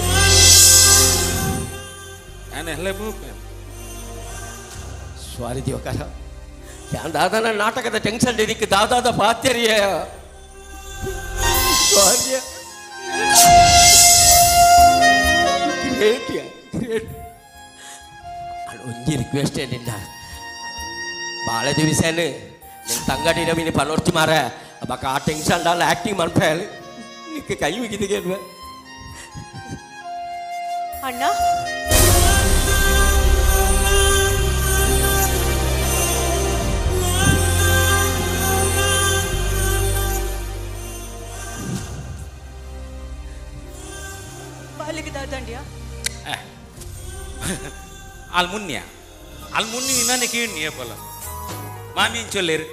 ನಾನು ಎಲ್ಲ ಸ್ವಾರಿ ದೇವಕಾರ ಯಾನ್ ದಾದಾನ ನಾಟಕದ ಟೆನ್ಷನ್ ಇದಕ್ಕೆ ದಾದಾದ ಪಾತ್ಯರಿಯ ಗ್ರೇಟ್ ಗ್ರೇಟ್. ಒಂಜಿ ರಿಕ್ವೆಸ್ಟ್ ನಿನ್ನ ಭಾಳ ದಿವಸನ ನಿನ್ನ ತಂಗಡಿನ ಮೀನು ಪನೋರ್ಚಿ ಮಾರ ಬಕ್ಕ ಆ ಟೆನ್ಷನ್ ಡಾಲ ಆ್ಯಕ್ಟಿಂಗ್ ಮನ್ಪೇಳಿ ನಿಕ್ಕ ಕೈ ಮುಗಿದಿಗೆ ಅಣ್ಣ. ಬಾಲಿಗೆ ದಾದಂಡ್ಯಾ ಅಲ್ಲಿ ಮುನ್ಯ ಅಲ್ಲಿ ಮುನ್ನಿ ನಿನ್ನೆ ಕೇಳಿ ಪಲ್ಲ ಮಾಮಿ ಚೊಲ್ಲೇರು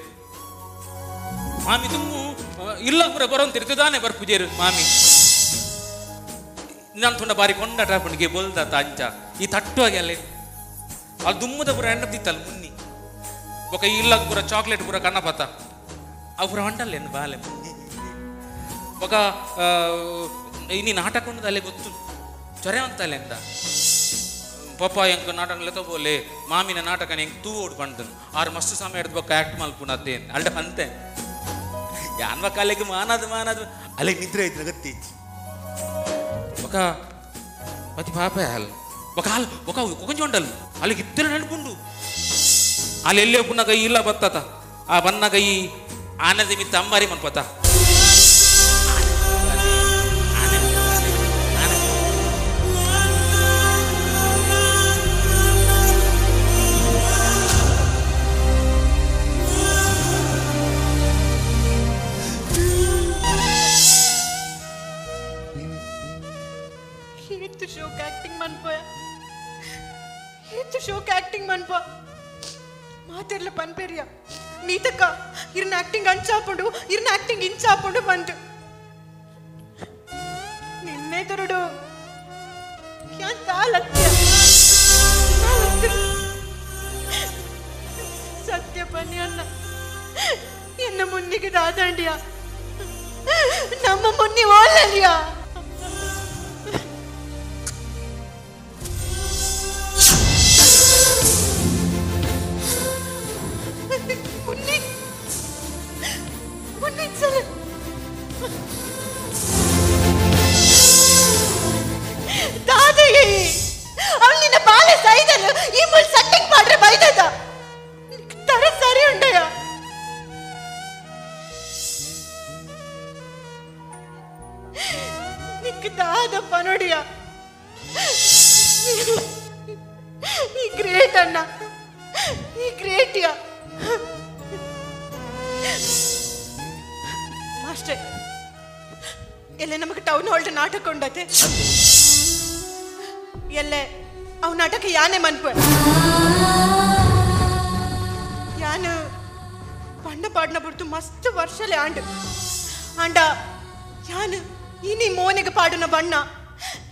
ಮಾಮಿ ತುಂಬ ಇಲ್ಲ ಪೂರ ಬರೋಂತಿರ್ತದಾನೆ ಬರ್ಪುಜೇರು ಮಾಮಿ ನಾನು ತುಂಡ ಬಾರಿ ಕೊಂಡಾಟ ಪಂಡಿಗೆ ಬೋಲ್ದಾತ ಅಂಚ ಈ ತಟ್ಟುವಾಗಿ ಅಲ್ಲಿ ಅಲ್ಲಿ ದುಮ್ಮದ ಪೂರ ಎಣ್ಣತ್ತಿತ್ತು ಅಲ್ಲಿ ಮುನ್ನಿ ಬೊಕ ಇಲ್ಲ ಪೂರ ಚಾಕ್ಲೇಟ್ ಪೂರ ಕಣ್ಣಪಾತ ಅವು ಪೂರ ಹೊಂಡಲ್ಲೇನು ಬಾಲೆ ಬೊಕ ಇನ್ನಿ ನಾಟಕ ಅಲ್ಲೇ ಗೊತ್ತು ಚೊರೆ ಅಂತಲ್ಲ ಎಂದ ಪಪ್ಪ ಎಂಕ್ ನಾಟಕ ಲೆತ್ತಬೋಲೆ ಮಾಮಿನ ನಾಟಕನ ಎಂಕ್ ತೂ ಓಡ್ ಬಂದನು ಆರು ಮಸ್ತು ಸಮಯ ಹಿಡ್ದು ಬೊಕ್ಕ ಆ್ಯಕ್ಟ್ ಮಲ್ಪುನದ್ದೆ ಅಲ್ಡ ಅಂತೆ ಯಾನ್ವ ಕಾಲಿಗೆ ಮಾನದು ಮಾನದು ಅಲ್ಲಿಗೆ ನಿದ್ರೆ ಐತ್ರ ಗತ್ತೀಚ್ ಬೊಕ ಪತಿ ಪಾಪ ಅಲ್ಲ ಬೊಕ ಹಾಲು ಬೊಕ ಕೊಂಚೊಂಡಲ್ ಅಲ್ಲಿಗೆ ಇತ್ತರ ನಡ್ಕೊಂಡು ಅಲ್ಲಿ ಎಲ್ಲೇ ಪುನಗ ಇಲ್ಲ ಬತ್ತತ ಆ ಬನ್ನಗ ಈ ಆನಂದ ಮಿತ್ತ ಅಂಬಾರಿ ಮನ್ಪತ ಶೋಕ್ ಆಕ್ಟಿಂಗ್ ಮನ್ಪೋಯ ಏತು ಶೋಕ್ ಆಕ್ಟಿಂಗ್ ಮನ್ಪ ಮಾತಿರ್ಲ ಪನ್ಪೇರಿಯ ನೀತಕ್ಕ ಇರ್ನ ಆಕ್ಟಿಂಗ್ ಅಂಚಾಪುಂಡು ಇರ್ನ ಆಕ್ಟಿಂಗ್ ಇಂಚಾಪುಂಡು ಬಂತು ನಿನ್ನೆ ತರುಡು ಯಾನ್ ತಾಲತ್ಯ ಸತ್ಯ ಪನ್ನಿ ಅನ್ನ ಎನ್ನ ಮುನ್ನಿಗೆ ದಾದಾಂಡಿಯ ನಮ್ಮ ಮುನ್ನಿ ಓಲಲಿಯ ಮುನ್ನಿ ಮುನ್ನಿ ಸರ್ ದಾದಯ್ಯ ಅವಳು ನಿನ್ನ ಬಾಲೆ ಸೈದಲು ಈ ಮುಲ್ ಸಟ್ಟಿಂಗ್ ಮಾಡ್ರೆ ಬೈದದ ತರ ಸರಿ ಉಂಡಯ್ಯ. ಎಂಕ್ ದಾದ ಪನೊಡಿಯ ಈ ಗ್ರೇಟ್ ಅಣ್ಣ, ಈ ಗ್ರೇಟಿಯ ಮಾಸ್ಟರ್. ಎಲ್ಲೆ ನಮಗೆ ಟೌನ್ ಹಾಲ್ ನಾಟಕ ಉಂಡತೆ, ಎಲ್ಲೆ ಅವ್ ನಾಟಕ ಯಾನೆ ಮನ್ಪು ಯಾನು ಪಂಡ ಪಾಡ್ನ ಬಿಡ್ತು ಮಸ್ತ್ ವರ್ಷಲೆ ಆಂಡು ಆಂಡ ಯಾನು ಇನಿ ಮೋನಿಗೆ ಪಾಡುನ ಬಣ್ಣ,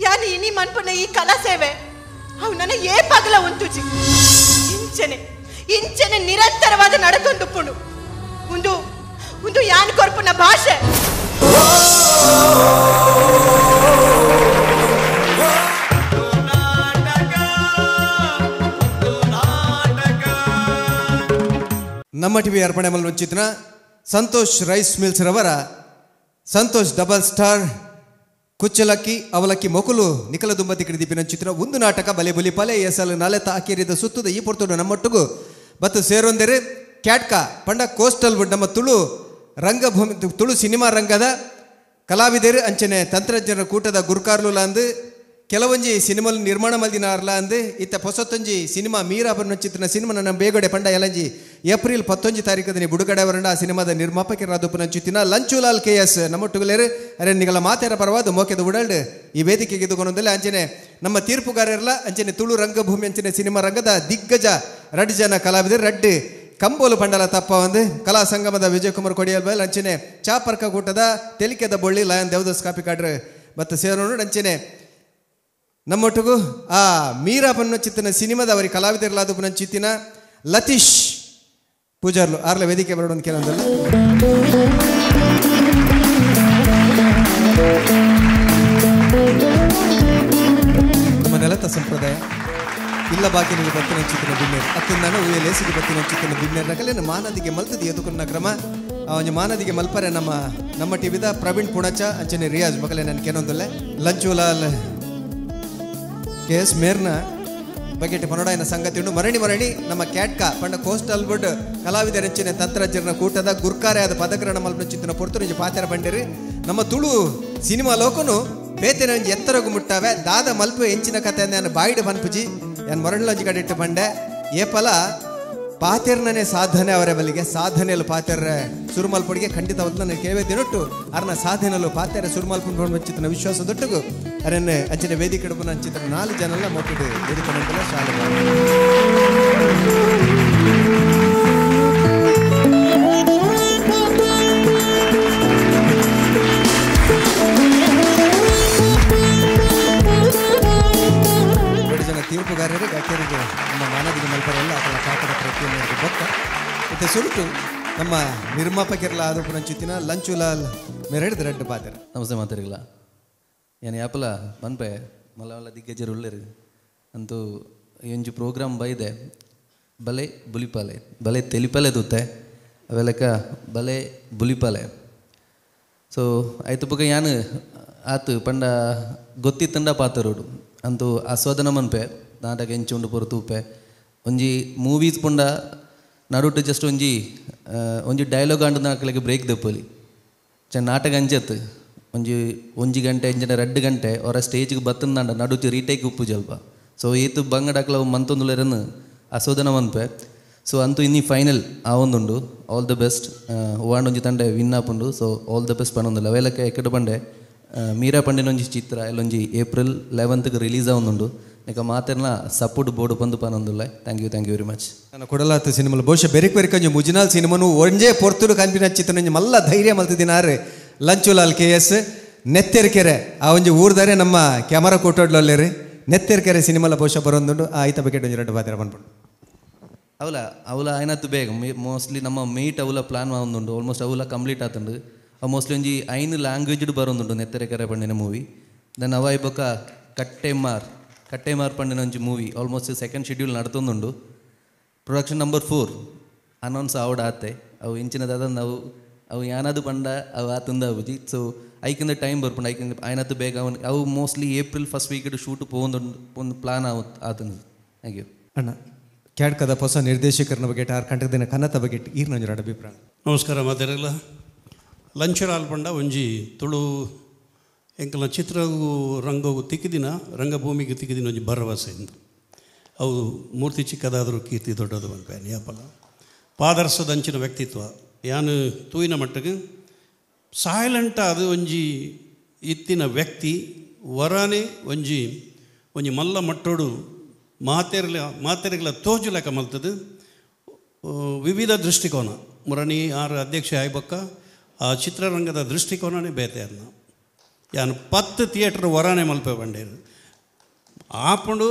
ಯಾನು ಇನಿ ಮನ್ಪುನ ಈ ಕಲಾ ಸೇವೆ ಅವು ನನ್ನ ಏ ಪಗಲ ಉಂತುಜಿ. ಇಂಚನೆ ಇಂಚನೆ ನಿರಂತರವಾದ ನಡತೊಂದುಪ್ಪುಂಡು. ಒಂದು ಒಂದು ಯಾನ್ ಕೊರ್ಪುನ ಭಾಷೆ. ನಮ್ಮ ಟಿವಿ ಅರ್ಪಣೆ ಮಲ್ವಂಚಿತ್ನ ಸಂತೋಷ್ ರೈಸ್ ಮಿಲ್ಸ್ ರವರ ಸಂತೋಷ್ ಡಬಲ್ ಸ್ಟಾರ್ ಕುಚ್ಚಲಕ್ಕಿ ಅವಲಕ್ಕಿ ಮೊಕುಲು ನಿಖಲ ದುಂಬತಿ ಕಿಡಿದಿಪ್ಪಿನ ಚಿತ್ರ ಒಂದು ನಾಟಕ ಬಲೆ ಬುಲಿ ಪಲೆ ಎಸಲು ನಾಲೆ ತಾಕೇರಿದ ಸುತ್ತದ ಈ ಪೊರ್ತುಡು ನಮ್ಮೊಟ್ಟಿಗೂ ಬತ್ತು ಸೇರೊಂದರೆ ಕ್ಯಾಟ್ಕ ಪಂಡ ಕೋಸ್ಟಲ್ ವುಡ್ ನಮ್ಮ ತುಳು ರಂಗಭೂಮಿ ತುಳು ಸಿನಿಮಾ ರಂಗದ ಕಲಾವಿದರು ಅಂಚನೆ ತಂತ್ರಜ್ಞರ ಕೂಟದ ಗುರುಕಾರ್ಲುಲ ಅಂದು ಕೆಲವೊಂಜಿ ಸಿನಿಮಾ ನಿರ್ಮಾಣ ಮಲ್ದಿನಾರ್ಲ ಅಂದು ಇತ್ತ ಹೊಸತೊಂಜಿ ಸಿನಿಮಾ ಮೀರಾ ಬನ್ನ ಚಿತ್ರನ ಸಿನಿಮಾ ನನ್ನ ಬೇಗಡೆ ಪಂಡ ಎಲಂಜಿ ಏಪ್ರಿಲ್ 19 ತಾರೀಕದಲ್ಲಿ ಬಿಡುಗಡೆ ವರಂಡ ಆ ಸಿನಿಮಾದ ನಿರ್ಮಾಪಕರಾದ ಚಿತ್ತಿನ ಲಂಚುಲಾಲ್ ಕೆ ಎಸ್ ನಮ್ಮೊಟ್ಟುಗುಲೇರು ಅರೆ ನಿಗಲ ಮಾತೆರ ಪರವಾದ ಮೋಕೆದ ಉಡಲ್ಡ್ ಈ ವೇದಿಕೆಗೆ ಎದುಕೊಂಡೊಂದಲ್ಲ ಅಂಚನೆ ನಮ್ಮ ತೀರ್ಪುಗಾರರಲ್ಲ ಅಂಚನೆ ತುಳು ರಂಗಭೂಮಿ ಅಂಚನೆ ಸಿನಿಮಾ ರಂಗದ ದಿಗ್ಗಜ ರಡ್ ಜನ ಕಲಾವಿದರು ರಡ್ಡು ಕಂಬೋಲು ಪಂಡಲ ತಪ್ಪ ಒಂದು ಕಲಾ ಸಂಗಮದ ವಿಜಯಕುಮಾರ್ ಕೊಡಿಯಲ್ ಅಂಚನೆ ಚಾಪರ್ಕ ಕೂಟದ ತೆಲಿಕೆದ ಬೊಳ್ಳಿ ಲಯನ್ ದೇವದಾಸ್ ಕಾಪಿ ಕಾಡ್ರು ಮತ್ತು ಸೇರೋನು ಅಂಚನೆ ನಮ್ಮೊಟ್ಟಿಗೂ ಆ ಮೀರಾ ಪನ್ನ ಚಿತ್ತಿನ ಸಿನಿಮಾದ ಅವರಿಗೆ ಕಲಾವಿದರಲಾದ ಪುನಃ ಚಿತ್ತಿನ ಲತೀಶ್ ಪೂಜಾರ್ಲು ಆರ್ಲ ವೇದಿಕೆ ಬರೋಣ ಕೆಲವೊಂದಲ್ಲ. ನಮ್ಮ ನೆಲತ ಸಂಪ್ರದಾಯ ಇಲ್ಲ ಬಾಕಿನಿಗೆ ಬತ್ತಿನ ಚಿತ್ತಿನ ಬಿನ್ನೇರು ಅತ್ತಿಂದಾನ ಉಯ್ಯಲೇಸಿಗೆ ಬತ್ತಿನ ಚಿತ್ತಿನ ಬಿನ್ನೇರು ನಕಲೇನು ಮಾನದಿಗೆ ಮಲ್ತದ ಎದುಕುನ್ನ ಕ್ರಮ ಒಂಜಿ ಮಾನದಿಗೆ ಮಲ್ಪರೆ ನಮ್ಮ ನಮ್ಮ ಟಿವಿದ ಪ್ರವೀಣ್ ಪುಣಚ ಅಂಚನೆ ರಿಯಾಜ್ ಮಗಲೇ ನನ್ನ ಕೇನೊಂದಲ್ಲೇ ಲಂಚುಲಾಲ್ ಕೆ ಎಸ್ ಮೇರ್ನ ಬಗೆಟ್ ಪನೋಡಾಯನ ಸಂಗತಿ ಉಂಡು. ಮರಣಿ ಮರಣಿ ನಮ್ಮ ಕ್ಯಾಟ್ಕ ಪಂಡ ಕೋಸ್ಟಲ್ ವುಡ್ ಕಲಾವಿದ ರಚನೆ ತಂತ್ರಜ್ಞರ ಕೂಟದ ಗುರ್ಕಾರೆ ಆದ ಪದಗ್ರಹಣ ಮಲ್ಪನ ಚಿತ್ತಿನ ಪೊರ್ತುನಿಂಜಿ ಪಾತೆರ ಬಂಡಿರಿ ನಮ್ಮ ತುಳು ಸಿನಿಮಾ ಲೋಕನು ಬೇತೆನ ಒಂಜಿ ಎತ್ತರಗು ಮುಟ್ಟಾವೆ ದಾದ ಮಲ್ಪು ಎಂಚಿನ ಕತೆ ನಾನು ಬಾಯಿಡು ಪನ್ಪುಜಿ ಯಾನ್ ಮರಳಂಜಿ ಕಡೆಟ್ಟು ಬಂಡೆ ಏಪಲ ಪಾತೆರ್ನೇ ಸಾಧನೆ ಅವರ ಬಲಿಗೆ ಸಾಧನೆಯಲ್ಲೂ ಪಾತೆರ್ರೆ ಸುರುಮಲ್ಪುಡಿಗೆ ಖಂಡಿತವಾದ ನಾನು ಕೇವೇ ದಿನೊಟ್ಟು ಅರ್ನ ಸಾಧನೆಯಲ್ಲೂ ಪಾತೆರ ಸುರುಮಲ್ಪುಂಡು ಹಂಚಿತನ ವಿಶ್ವಾಸ ದೊಟ್ಟಗು ಅರನ್ನೇ ಅಂಚಿನ ವೇದಿಕೆ ಹಿಡ್ಬನ ಅಂಚಿತನ 4 ಜನ ಮೊಟ್ಟಿಡು ವೇದಿಕೆ ನಂತರ ಶಾಲೆ ಜನ ತೀರ್ಪುಗಾರರಿಗೆ ಅಕ್ಕರಿಗೆ ನಮ್ಮ ಮಾನವಿಗೆ ಮಲ್ಪರೆಲ್ಲ ಅದರ ಕಾಪಡ ಪ್ರತಿಯೊಂದು ಬೊಕ್ಕ ಮತ್ತು ಸುರುಟು ನಮ್ಮ ನಿರ್ಮಾಪಕರೆಲ್ಲ ಆದ ಪುನಂಚಿತ್ತಿನ ಲಂಚುಲಾಲ್ ಮೆರಡಿದ ರೆಡ್ಡು ಪಾತ್ರ. ನಮಸ್ತೆ ಮಾತಾಡಿಲ್ಲ ಏನು ಯಾಪಲ ಮನ್ಪೆ ಮಲ್ಲ ಮಲ್ಲ ದಿಗ್ಗಜರು ಉಳ್ಳೇರು ಅಂತೂ ಒಂಜಿ ಪ್ರೋಗ್ರಾಮ್ ಬೈದೆ ಬಲೆ ಬುಲಿಪಾಲೆ ಬಲೆ ತೆಲಿಪಾಲೆ ತೂತೆ ಅವೆಲ್ಲಕ್ಕ ಬಲೆ ಬುಲಿಪಾಲೆ ಸೊ ಆಯ್ತು ಬೊಕ ಯಾನು ಆತು ಪಂಡ ಗೊತ್ತಿತ್ತಂಡ ಪಾತರೋಡು ಅಂತೂ ಆಸ್ವಾದನ ಮನ್ಪೆ ನಾಟಕ ಎಂಚು ಉಂಡು ಪೊರು ತೂಪೆ ಒಂಜಿ ಮೂವೀಸ್ ಪುಂಡ ನಡುಟು ಜಸ್ಟ್ ಒಂಜಿ ಒಂಜಿ ಡೈಲಾಗ್ ಆಂಡು ನಾಕಲಿಗೆ ಬ್ರೇಕ್ ದೆಪ್ಪಲಿ ಚ ನಾಟಕ ಅಂಚತ್ತು ಒಂಜಿ ಒಂಜಿ ಗಂಟೆ ಎಂಚಿನ 2 ಗಂಟೆ ಅವರ ಸ್ಟೇಜ್ಗೆ ಬತ್ತಂದಾಂಡ ನಡುಟು ರೀಟೇಕ್ ಉಪ್ಪು ಜಲ್ಪ ಸೊ ಏತು ಬಂಗಡಾಕ್ಲ ಮಂತೊಂದುಲೆರನ್ನು ಆಸ್ವಾದನ ಮನ್ಪೆ ಸೊ ಅಂತೂ ಇನ್ನಿ ಫೈನಲ್ ಆವೊಂದುಂಡು ಆಲ್ the best ಒಂಜಿ ತಂಡೆ ವಿನ್ ಆಪುಂಡು ಸೊ ಆಲ್ the best ಪನೊಂದುಲ್ಲ ಅವೆಲ್ಲಕ್ಕೆ ಎಕ್ಕಡ ಬಂಡೆ ಮೀರಾ ಪಂಡಿನೊಂಜಿ ಚಿತ್ರ ಎಲ್ಲೊಂಜಿ ಏಪ್ರಿಲ್ 11ಕ್ಕೆ ರಿಲೀಸ್ ಆವೊಂದುಂಡು ನಿಕ ಮಾತೆರ್ನ ಸಪೋರ್ಟ್ ಬೋರ್ಡ್ ಬಂದು ಪನೊಂದುಲ್ಲ. Thank you, thank you very much. ನಾನು ಕೊಡಲಾತ ಸಿನಿಮಾ ಬಹುಶಃ ಬೆರಿಕ್ ಬೆರಿಕಂಜಿ ಮುಜಿನಾಲ್ ಸಿನಿಮಾನು ಒಂಜೇ ಪೊರ್ತುಡು ಕನ್ಪಿನ ಚಿತ್ರನೊಂಜಿ ಮಲ್ಲ ಧೈರ್ಯ ಮಲ್ತಿದಿನಾರು ಲಂಚುಲಾಲ್ ಕೆ ಎಸ್ ನೆತ್ತೆರ್ಕೆರೆ ಆ ಒಂಜಿ ಊರ್ದಾರೆ ನಮ್ಮ ಕ್ಯಾಮರಾ ಕೋಟೋಡ್ಲಲ್ಲೇರಿ ನೆತ್ತೆರ್ಕೆರೆ ಸಿನಿಮಾಲ ಬಹುಶಃ ಬರೋಂದುಂಡು ಆ ಐತ ಬಗ್ಗೆ ಒಂಜಿ 2 ಬಾತಿರ ಬಂದ್ಬಿಡು. ಅವಲ ಅವಲ ಆಯ್ನತ್ತು ಬೇಗ ಮೋಸ್ಟ್ಲಿ ನಮ್ಮ ಮೇಟ್ ಅವಲ ಪ್ಲಾನ್ ಆವೊಂದುಂಡು ಆಲ್ಮೋಸ್ಟ್ ಅವಲ ಕಂಪ್ಲೀಟ್ ಆತುಂಡು ಅವು ಮೋಸ್ಟ್ಲಿ ಒಂಜಿ 5 ಲ್ಯಾಂಗ್ವೇಜ್ಡ್ ಬರೋಂದುಂಡು ನೆತ್ತೆರೆಕೆರೆ ಪಂಡಿನ ಮೂವಿ. Then ಅವಾಯ್ ಬೊಕ್ಕ ಕಟ್ಟೆಮಾರ್ ಕಟ್ಟೆಮಾರ್ ಪಂಡಿನ ಒಂಜಿ ಮೂವಿ ಆಲ್ಮೋಸ್ಟ್ ಸೆಕೆಂಡ್ ಶೆಡ್ಯೂಲ್ ನಡ್ತೊಂದುಂಡು. ಪ್ರೊಡಕ್ಷನ್ ನಂಬರ್ 4 ಅನೌನ್ಸ್ ಆವಡ ಆತೆ ಅವು ಇಂಚಿನದಾದ ನಾವು ಅವು ಯಾನಾದು ಪಂಡ ಅವು ಆತುಂದ ಬುಜಿ ಸೊ ಐಕಿಂದ ಟೈಮ್ ಬರ್ಪುಂಡು ಐಕಿಂದ ಆಯ್ನತ್ತು ಬೇಗ ಅವನು ಅವು ಮೋಸ್ಟ್ಲಿ ಏಪ್ರಿಲ್ 1 ವೀಕ್ ಶೂಟ್ ಪೋಂದುಂಡು ಒಂದು ಪ್ಲಾನ್ ಆವು ಆತುಂದು. Thank you. ಅಣ್ಣ ಕ್ಯಾಡ್ಕದ ಹೊಸ ನಿರ್ದೇಶಕರನ ಬಗ್ಗೆ ಆರು ಕಂಠದಿನ ಕನ್ನತ ಬಗ್ಗೆ ಈರ್ನಂಜರ ಅಭಿಪ್ರಾಯ. ನಮಸ್ಕಾರ ಮಾತಾಡಲ್ಲ ಲಂಚುಲಾಲ್ ಪಂಡ ಒಂಜಿ ತುಳು ಎಂಕಲ್ನ ಚಿತ್ರಗೂ ರಂಗವು ತಿಕ್ಕಿದಿನ ರಂಗಭೂಮಿಗೆ ತಿಕ್ಕಿದಿನ ಒಂಜಿ ಭರವಸೆ ಇಂದು ಅವು ಮೂರ್ತಿ ಚಿಕ್ಕದಾದರೂ ಕೀರ್ತಿ ದೊಡ್ಡದು ಪನ್ಪೇನೆ ಯಾಪಲ ಪಾದರ್ಸದಂಚಿನ ವ್ಯಕ್ತಿತ್ವ ಯಾನು ತೂಯಿನ ಮಟ್ಟಿಗೆ ಸೈಲೆಂಟ್ ಅದು ಒಂಜಿ ಇತ್ತಿನ ವ್ಯಕ್ತಿ ವರನೇ ಒಂಜಿ ಒಂಜಿ ಮಲ್ಲ ಮಟ್ಟೋಡು ಮಾತೆರ್ಲ ಮಾತೆರ್ಗಳ ತೋಜು ಲೆಕ್ಕ ಮಲ್ತದು ವಿವಿಧ ದೃಷ್ಟಿಕೋನ ಮುರಣಿ ಆರು ಅಧ್ಯಕ್ಷ ಆಯ್ಬಕ್ಕ ಆ ಚಿತ್ರರಂಗದ ದೃಷ್ಟಿಕೋನನೇ ಬೇತೆ ಅದನ್ನ ಯಾನು 10 ಥಿಯೇಟ್ರ್ ವರಾನೆ ಮಲ್ಪೆ ಬಂಡೇರು ಆಪುಂಡು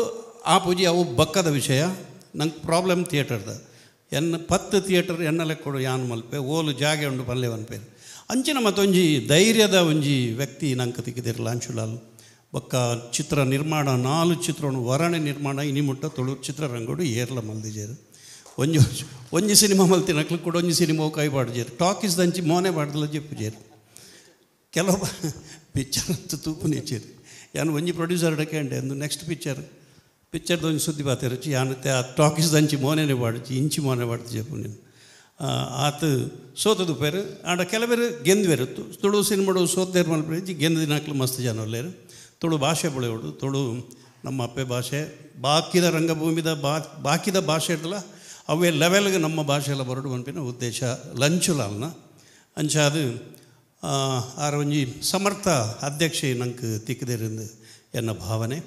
ಆ ಪೂಜೆ ಅವು ಬಕ್ಕದ ವಿಷಯ ನಂಗೆ ಪ್ರಾಬ್ಲಮ್ ಥಿಯೇಟರ್ದ ಎನ್ನ 10 ಥಿಯೇಟರ್ ಎನ್ನಲೆ ಕೊಡು ಯಾನು ಮಲ್ಪೆ ಓಲು ಜಾಗೆ ಉಂಡು ಪಲ್ಲೆ ವನ್ಪೇರು ಅಂಚಿನ ಮತ್ತೊಂಜಿ ಧೈರ್ಯದ ಒಂಜಿ ವ್ಯಕ್ತಿ ನಂಗೆ ತಿಕ್ಕಿದಿರಲ್ಲ ಅಂಶುಲಾಲ್ ಬೊಕ್ಕ ಚಿತ್ರ ನಿರ್ಮಾಣ 4 ಚಿತ್ರವನ್ನು ವರಣೆ ನಿರ್ಮಾಣ ಇನಿ ಮುಟ್ಟ ತುಳು ಚಿತ್ರರಂಗೋಡು ಏರ್ಲ ಮಲ್ದಿಜೇರು ಒಂಜಿ ಒಂಜಿ ಸಿನಿಮಾ ಮಲ್ತಿನಕ್ಲು ಕೂಡ ಒಂಜಿ ಸಿನಿಮಾ ಕೈ ಪಾಡ್ಜೇರು ಟಾಕೀಸ್ ದಂಚಿ ಮೋನೆ ಪಾಡ್ದಲ ಜೆಪ್ಪುಜೇರು ಕೆಲವು ಪಿಕ್ಚರ್ ಅಂತ ತೂಪುನೇಚೇರು ಯಾನು ಒಂಜಿ ಪ್ರೊಡ್ಯೂಸರ್ ಡಕೇಂಡೆ ಅಂದು ನೆಕ್ಸ್ಟ್ ಪಿಕ್ಚರ್ ಪಿಕ್ಚರ್ದ ಒಂಜಿ ಸುದ್ದಿ ಬಾತಿರಚ್ಚಿ ಯಾನು ಆ ಟಾಕೀಸ್ ದಂಚಿ ಮೋನೆನೆ ಪಾಡ್ಚಿ ಇಂಚಿ ಮೋನೆ ಪಾಡ್ದು ಜೆಪ್ಪು ನೀನು ಆತ ಸೋತದು ಪೇರು ಆಂಡ ಕೆಲವರು ಗೆಂದ್ವೇರು ತುಳು ಸಿನಿಮಾಡು ಸೋತೇರು ಮಲ್ಪೇಜಿ ಗೆಂದ ದಿನಕ್ಲು ಮಸ್ತ್ ಜನ ಒಲ್ಲೇರು ತುಳು ಭಾಷೆ ಬೆಳೆಯೋಡು ತುಳು ನಮ್ಮ ಅಪ್ಪೆ ಭಾಷೆ ಬಾಕಿದ ರಂಗಭೂಮಿದ ಬಾಕಿದ ಭಾಷೆ ಇರ್ತಲ್ಲ ಅವೇ ಲೆವೆಲ್ಗೆ ನಮ್ಮ ಭಾಷೆ ಎಲ್ಲ ಬರೋಡು ಪನ್ಪಿನ ಉದ್ದೇಶ ಲಂಚುಲಾಲ್ನ ಅಂಚ ಅದು ಆರ ಒಂಜಿ ಸಮರ್ಥ ಅಧ್ಯಕ್ಷೆ ನಂಗೆ ತಿಕ್ಕದಿರಿಂದ ಎನ್ನ ಭಾವನೆ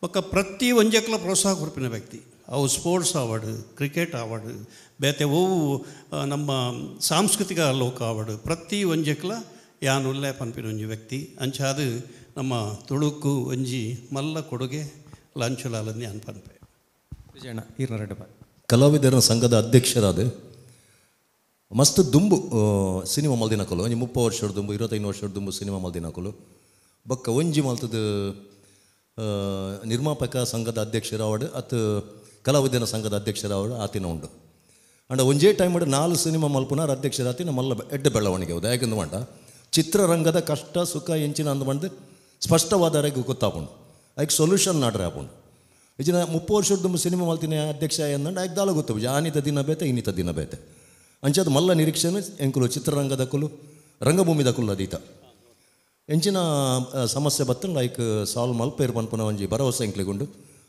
ಬೊಕ್ಕ ಪ್ರತಿ ಒಂಜಕ್ಲ ಪ್ರೋತ್ಸಾಹ ಕೊರ್ಪಿನ ವ್ಯಕ್ತಿ ಅವು ಸ್ಪೋರ್ಟ್ಸ್ ಅವಾರ್ಡ್ ಕ್ರಿಕೆಟ್ ಅವಾರ್ಡ್ ಬೇತೆ ಅವು ನಮ್ಮ ಸಾಂಸ್ಕೃತಿಕ ಲೋಕ ಅವಾರ್ಡ್ ಪ್ರತಿ ಒಂಜಕ್ಲ ಯಾನುಲ್ಲೆ ಪನ್ಪಿನ ಒಂಜಿ ವ್ಯಕ್ತಿ ಅಂಚ ಅದು ನಮ್ಮ ತುಳುಕು ಒಂಜಿ ಮಲ್ಲ ಕೊಡುಗೆ ಲಂಚುಲಾಲನ್ನೇ ಯಾನ್ ಪನ್ಪೆ. ವಿಜಯಣ್ಣ ಈರ್ನ ಕಲಾವಿದರ ಸಂಘದ ಅಧ್ಯಕ್ಷರಾದ ಮಸ್ತ್ ದುಂಬು ಸಿನಿಮಾ ಮಲ್ದಿನಕುಲು ಒಂಜಿ 30 ವರ್ಷದ ದುಂಬು 25 ವರ್ಷದ ದುಂಬು ಸಿನಿಮಾ ಮಲ್ದಿನಕುಲು ಬೊಕ್ಕ ಒಂಜಿ ಮಲ್ತದ ನಿರ್ಮಾಪಕ ಸಂಘದ ಅಧ್ಯಕ್ಷರಾವಡು ಅತ್ ಕಲಾವಿದನ ಸಂಘದ ಅಧ್ಯಕ್ಷರಾವಡು ಆತಿನ ಉಂಡು ಅಂಡ ಒಂಜೇ ಟೈಮ್ 4 ಸಿನಿಮಾ ಮಲ್ಪುನಾರ್ ಅಧ್ಯಕ್ಷರಾತಿನ ಮಲ್ಲ ಎಡ್ಡೆ ಬೆಳವಣಿಗೆ ಹೌದು. ಯಾಕೆಂದು ಮಂಡ ಚಿತ್ರರಂಗದ ಕಷ್ಟ ಸುಖ ಎಂಚಿನ ಅಂದು ಬಂದು ಸ್ಪಷ್ಟವಾದರೆಗೆ ಗೊತ್ತಾಪುಂಡು ಐಕ್ ಸೊಲ್ಯೂಷನ್ ನಾಡ್ರೆ ಆಪುಂಡು ಇಜಿನ 30 ವರ್ಷದ ದುಂಬು ಸಿನಿಮಾ ಮಲ್ತಿನ ಅಧ್ಯಕ್ಷ ಎಂದಂಡ ಐಕ್ ದಾಲ ಗೊತ್ತು ಆನಿತ ದಿನ ಬೇತೆ ಇನ್ನಿತ ದಿನ ಬೇತೆ ಅಂಚದ ಮಲ್ಲ ನಿರೀಕ್ಷೆನ ಎಂಕುಲು ಚಿತ್ರರಂಗದಕ್ಕಲು ರಂಗಭೂಮಿದಕ್ಕಲು ಅದೀತ ಎಂಚಿನ ಸಮಸ್ಯೆ ಬತ್ತ ಲೈಕ್ ಸಾಲ್ವ್ ಮಲ್ಪೇರು ಪನ್ಪುನ ಒಂಜಿ ಭರವಸೆ ಎಂಕ್ಲೆಗುಂಡು